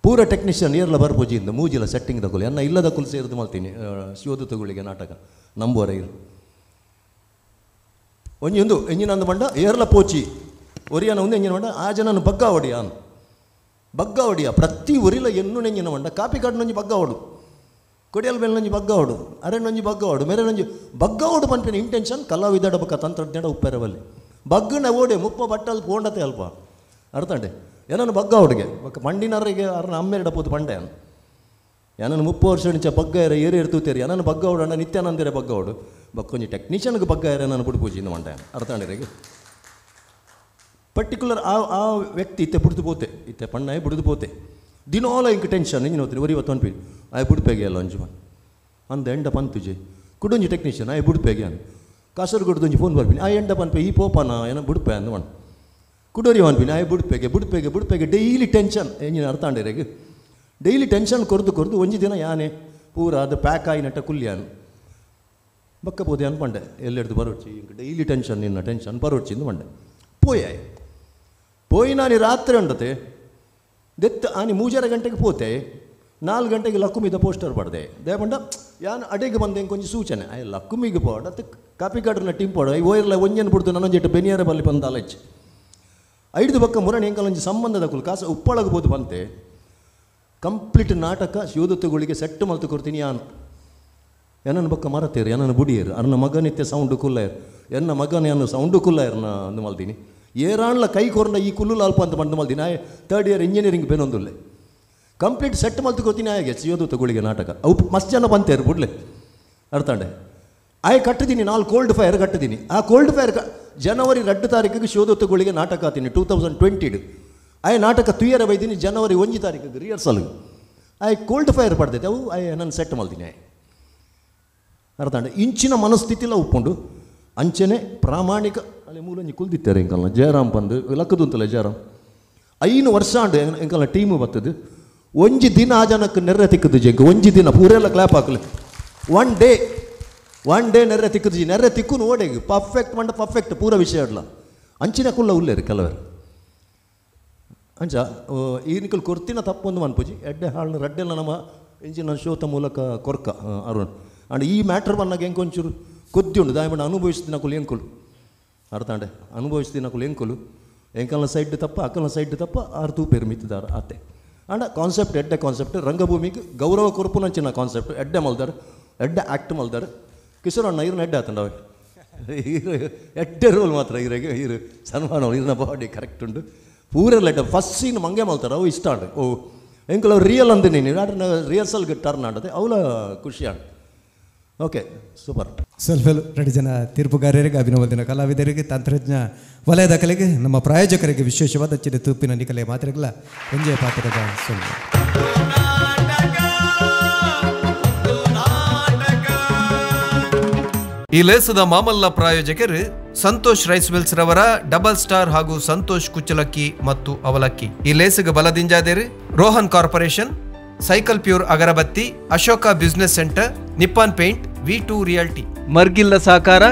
ಪೂರ ಟೆಕ್ನಿಷಿಯನ್ ಏರ್ಲ ಬರ್ಪೂಜಿಯಿಂದ ಮೂಜಿಲ ಸೆಟ್ಟಿಂಗ್ ದಕುಲು ಎನ್ನ ಇಲ್ಲದ ಕುಲ್ ಸೇರಿದು ಮಲ್ತೀನಿ ಶಿವದೂತಗಳಿಗೆ ನಾಟಕ ನಂಬುವರ ಇರು ಒಂಜೊಂದು ಎಂಜಿನ ಬಂಡ ಏರ್ಲ ಪೋಚಿ ಒರಿಯನ ಒಂದು ಎಂಜಿನ ಬಂಡ ಆ ಜನನ ಬಗ್ಗ ಹೊಡಿಯ ಬಗ್ಗ ಹೊಡಿಯ ಪ್ರತಿ ಒರಿಲ ಎನ್ನು ನೆಂಜಿನ ಬಂಡ ಕಾಪಿ ಕಾಡಿನೊಂಜಿ ಬಗ್ಗ ಹೊಡು ಕೊಡಿಯಲ್ ಮೇಲ್ನೊಂಜಿ ಬಗ್ಗ ಹೊಡು ಅರೆನೊಂಜಿ ಬಗ್ಗ ಹೊಡು ಮೇರೆನೊಂಜಿ ಬಗ್ಗ ಹೊಡು ಪನ್ಪಿನ ಇಂಟೆನ್ಷನ್ ಕಲಾವಿದಡ ಬಕ್ಕ ತಂತ್ರಜ್ಞಾನ ಉಪ್ಪೆರವಲ್ಲಿ ಬಗ್ಗನ ಓಡೆ ಮುಪ್ಪ ಬಟ್ಟಲ್ ಪೋಂಡತೆ ಅಲ್ಪ ಅರ್ಥಂಡೆ ಏನನ್ನು ಬಗ್ಗ ಹುಡುಗೆ ಬಕ್ಕ ಪಂಡಿನರಿಗೆ ಅರ್ನ ಅಮ್ಮೆರಡ ಪೋದು ಪಂಡೆ ಅನ್ ಏನನ್ನು 30 ವರ್ಷ ನಿಂಚ ಬಗ್ಗ ಏರ ಏರಿ ಇರ್ತೂತೇರಿ ಏನನ್ನು ಬಗ್ಗ ಹೊಡು ಅಣ್ಣ ನಿತ್ಯಾನಂದಿರ ಬಗ್ಗ ಹೊಡು ಬಕ್ಕೊಂಜಿ ಟೆಕ್ನಿಷಿಯನ್ಗೆ ಬಗ್ಗ ಏರ ನಾನು ಬುಡ್ಪೂಜಿ ಮಂಡೆ ಅರ್ಥಂಡಿರಿಗೆ ಪರ್ಟಿಕ್ಯುಲರ್ ಆ ಆ ವ್ಯಕ್ತಿ ಇತ್ತೆ ಬುಡ್ದು ಪೋತೆ ಇತ್ತೆ ಪಣ್ಣಾಯಿ ಬುಡ್ದು ಪೋತೆ ದಿನೋಲ ಇಂಕ್ ಟೆನ್ಷನ್ ಇಂಜಿನ ಹೋಗ್ತೀನಿ ಒರಿ ಹೊತ್ತು ಅನ್ಪಿ ಆಯ್ ಬುಡ್ಪೇಗೆ ಅಲ್ಲ ಅಂಜು ಅಂದ ಎಂಡ ಪಂತುಜೆ ಕುಡೊಂಜಿ ಟೆಕ್ನಿಷಿಯನ್ ಆಯ್ ಬುಡ್ಪೇಗೆ ಅನ್ ಕಾಸರಗೋಡ್ದೊಂಜಿ ಫೋನ್ ಬರ್ಪಿನಿ ಆ ಎಂಡ ಪನ್ಪೆ ಈ ಪೋಪನ ಏನೋ ಬುಡ್ಪೆ ಅಂದ ಮಣ್ ಕುಡೋರಿ ಅನ್ಪಿನಿ ಆಯ್ ಬುಡ್ಪೇಗೆ ಬುಡ್ಪೇಗೆ ಬುಡ್ಪೇಗೆ ಡೈಲಿ ಟೆನ್ಷನ್ ಎಂಜಿನ ಅರ್ಥ ಅಂಡಿರೆಗೆ ಡೈಲಿ ಟೆನ್ಷನ್ ಕೊರ್ದು ಕೊರ್ದು ಒಂಜಿ ದಿನ ಯಾನೆ ಪೂರ ಅದು ಪ್ಯಾಕ್ ಆಯಿ ನಟ್ಟ ಕುಲ್ಯಾನು ಬಕ್ಕ ಪೋದೆ ಅನ್ಪಂಡೆ ಎಲ್ಲೆಡ್ದು ಬರೋಡ್ಚಿ ಇಂಕ್ ಡೈಲಿ ಟೆನ್ಷನ್ ನಿನ್ನ ಟೆನ್ಷನ್ ಬರೋಡ್ಚಿ ಅಂದು ಮಂಡೆ ಪೋಯಾಯ್ ಪೋಯಿ ನಾನು ರಾತ್ರಿ ಉಂಡತೆ ದೆತ್ತ ಆನಿ 3.5 ಗಂಟೆಗೆ ಪೋತೆ 4 ಗಂಟೆಗೆ ಲಕ್ಕುಮಿದ ಪೋಸ್ಟರ್ ಪಡ್ದೆ ದೇಪಂಡ ಯಾನ್ ಅಡೆಗೆ ಬಂದೆ ಕೊಂಚ ಸೂಚನೆ ಆಯ್ ಲಕ್ಕುಮಿಗೆ ಪೋಡ ಅತ್ತ ಕಾಪಿ ಕಾಡ್ರನ ಟೀಮ್ ಪೋಡ I ಓಯರ್ಲ ಒಂಜನ್ ಬಿಡ್ದು ನನ್ನೊಂಜೆಟ್ಟು ಬೆನಿಯರ ಬಲ್ಲಿ ಬಂದ ಅಲೆಚ್ ಐದು ಬಕ್ಕ ಮುರಣಿ ಎಂಕಲೊಂಜಿ ಸಂಬಂಧದ ಕುಲ್ ಕಾಸು ಉಪ್ಪಳಗಬೋದು ಬಂತೆ ಕಂಪ್ಲೀಟ್ ನಾಟಕ ಶಿವದತ್ತಗಳಿಗೆ ಸೆಟ್ ಮಲ್ತು ಕೊಡ್ತೀನಿ ಯಾನು ಎನ್ನನ್ನು ಬಕ್ಕ ಮರತೇರು ಎನ್ನನ್ನು ಬುಡಿಯರು ಅನ್ನ ಮಗನಿತ್ತೆ ಸೌಂಡು ಕುಲ್ಲಯರು ಎನ್ನ ಮಗನ ಎನ್ನು ಸೌಂಡು ಕುಲ್ಲಯರ್ನ ಅಂದು ಮಲ್ತೀನಿ ಏರಾಣ್ಲ ಕೈ ಕೊರ್ನ ಈ ಕುಲ್ಲು ಅಲ್ಪ ಅಂತ ಬಂದು ಮಲ್ತೀನಿ ಆಯ್ third year engineering ಬೇನೊಂದುಲ್ಲೆ complete set ಮಲ್ತು ಕೊಡ್ತೀನಿ ಆಯಗೆ ಶಿವದೂತಗಳಿಗೆ ನಾಟಕ ಅವು ಮಸ್ತ್ ಜನ ಬಂತೇರು ಬುಡ್ಲೆ ಅರ್ಥಾಂಡೆ ಆಯ್ ಕಟ್ಟಿದ್ದೀನಿ 4 ಕೋಲ್ಡ್ ಫೈರ್ ಕಟ್ಟಿದ್ದೀನಿ ಆ ಕೋಲ್ಡ್ ಫೈರ್ ಜನವರಿ 2 ತಾರೀಕಿಗೆ ಶಿವದೂತಗಳಿಗೆ ನಾಟಕ ಆತೀನಿ 2020 ಆಯ್ ನಾಟಕ ತುಯ್ಯರ ಬೈದೀನಿ ಜನವರಿ 1 ತಾರೀಕಿಗೆ ರಿಹರ್ಸಲ್ ಆಯ್ ಕೋಲ್ಡ್ ಫೈರ್ ಪಡ್ದೈತೆ ಅವು ಆಯ್ ನಾನು ಸೆಟ್ ಮಲ್ತೀನಿ ಆಯ್ ಅರ್ಥಾಂಡೆ ಇಂಚಿನ ಮನಸ್ಥಿತಿಲ ಉಪ್ಪುಂಡು ಅಂಚನೆ ಪ್ರಾಮಾಣಿಕ ಅಲ್ಲಿ ಮೂಲಂಜಿ ಕುಲ್ದಿತ್ತಾರೆ ಎಂಕಲ್ನ ಜಯರಾಮ್ ಬಂದು ಲಕ್ಕದುಂತಲ್ಲ ಜಯರಾಮ್ 5 ವರ್ಷ ಅಂಡು ಎಂಕಲ್ನ ಟೀಮು ಬರ್ತದೆ ಒಂಜಿ ದಿನ ಆ ಜನಕ್ಕೆ ನೆರ್ರೆ ತಿಕ್ಕದು ಜಂಕ ಒಂಜಿ ದಿನ ಪೂರೆಲ್ಲ ಕ್ಲಾಪ್ ಹಾಕಲಿ one day one day ನೆರ್ರೆ ತಿಕ್ಕದು ನೆರ್ರೆ ತಿಕ್ಕು ನೋಡೇಗ ಪರ್ಫೆಕ್ಟ್ ಮಂಡ ಪರ್ಫೆಕ್ಟ್ ಪೂರ ವಿಷಯ ಅಡ್ಲ ಅಂಚಿನ ಕುಲ್ಲ ಉಲ್ಲೇರು ಕೆಲವರು ಅಂಚ ಈ ನಿಕಲ್ ಕೊರ್ತಿನ ತಪ್ಪೊಂದು ಮನ್ಪುಜಿ ಎಡ್ಡೆ ಹಾಳು ರಡ್ಡೆಲ್ಲ ನಮ್ಮ ಇಂಚಿನ ಶೋತ ಮೂಲಕ ಕೊರ್ಕ ಅರುಣ್ ಅಂಡ್ ಈ ಮ್ಯಾಟ್ರ್ ಬಂದಾಗ ಎಂಕೊಂಚೂರು ಕೊದ್ದಿ ಉಂಡು ದಾಯಮಂಡ ಅನುಭವಿಸ್ತಿನ ಕುಲ್ ಎಂಕುಲು ಅರ್ಥಾಂಡೆ ಅನುಭವಿಸ್ತಿನ ಕುಲ್ ಎಂಕುಲು ಎಂಕಲ್ನ ಸೈಡ್ ತಪ್ಪ ಅಕ್ಕಲ್ನ ಸೈಡ್ ತಪ್ಪ ಆರು ತೂಪೇರು ಮಿತ್ತಿದಾರ ಆತೆ ಅಂಡ ಕಾನ್ಸೆಪ್ಟ್ ಎಡ್ಡೆ ಕಾನ್ಸೆಪ್ಟ್ ರಂಗಭೂಮಿಗೆ ಗೌರವ ಕೊರ್ಪುನಂಚಿನ ಕಾನ್ಸೆಪ್ಟ್ ಎಡ್ಡೆ ಮಲ್ದಾರ್ ಎಡ್ಡೆ ಆ್ಯಕ್ಟ್ ಮಲ್ದಾರ್ ಕಿಶೋರ್ ಅಣ್ಣ ಇರನ್ನ ಎಡ್ಡೆ ಆತಂಡ ಅವೆ ಇರು ಎಡ್ಡೆ ರೋಲ್ ಮಾತ್ರ ಇರಗೆ ಇರು ಸನ್ಮಾನ ಇರನ ಬಾಡಿ ಕರೆಕ್ಟ್ ಉಂಡು ಪೂರೆಲ್ಲ ಎಡ್ಡೆ ಫಸ್ಟ್ ಸೀನ್ ಮಂಗೆ ಮಲ್ತಾರೆ ಅವು ಇಷ್ಟ ಉಂಡು ಓ ಎಂಕಲ್ ಅವ್ರು ರಿಯಲ್ ಅಂದೆ ನೀನು ರಿಹರ್ಸಲ್ಗೆ ಟರ್ನ್ ಆಡದೆ ಅವಳ ಖುಷಿ ಆಂಡ್ ಓಕೆ ಸೂಪರ್ ಸ್ವಲ್ಪ 2 ಜನ ತೀರ್ಪುಗಾರರಿಗೆ ಅಭಿನವದಿನ ಕಲಾವಿದರಿಗೆ ತಂತ್ರಜ್ಞ ವಲಯದ ಕಲೆಗೆ ನಮ್ಮ ಪ್ರಾಯೋಜಕರಿಗೆ ವಿಶೇಷವಾದ ಚಿರ ತೂಪಿನ ನಿಕಲೆ ಮಾತ್ರೆಗಳ ಒಂಜೆ ಪಾತ್ರದ ಸೊಲ್ಲು. ಈ ಲೇಸದ ಮಾಮಲ್ಲ ಪ್ರಾಯೋಜಕರು ಸಂತೋಷ್ ರೈಸ್ ಮಿಲ್ಸ್ ರವರ ಡಬಲ್ ಸ್ಟಾರ್ ಹಾಗೂ ಸಂತೋಷ್ ಕುಚ್ಚಲಕ್ಕಿ ಮತ್ತು ಅವಲಕ್ಕಿ. ಈ ಲೇಸಿಗೆ ಬಲದಿಂಜಾದೇರು Rohan corporation, cycle pure agarbatti, Ashoka business centre, Nippon paint, V2 realty. ಮರ್ಗಿಲ್ಲ ಸಾಕಾರ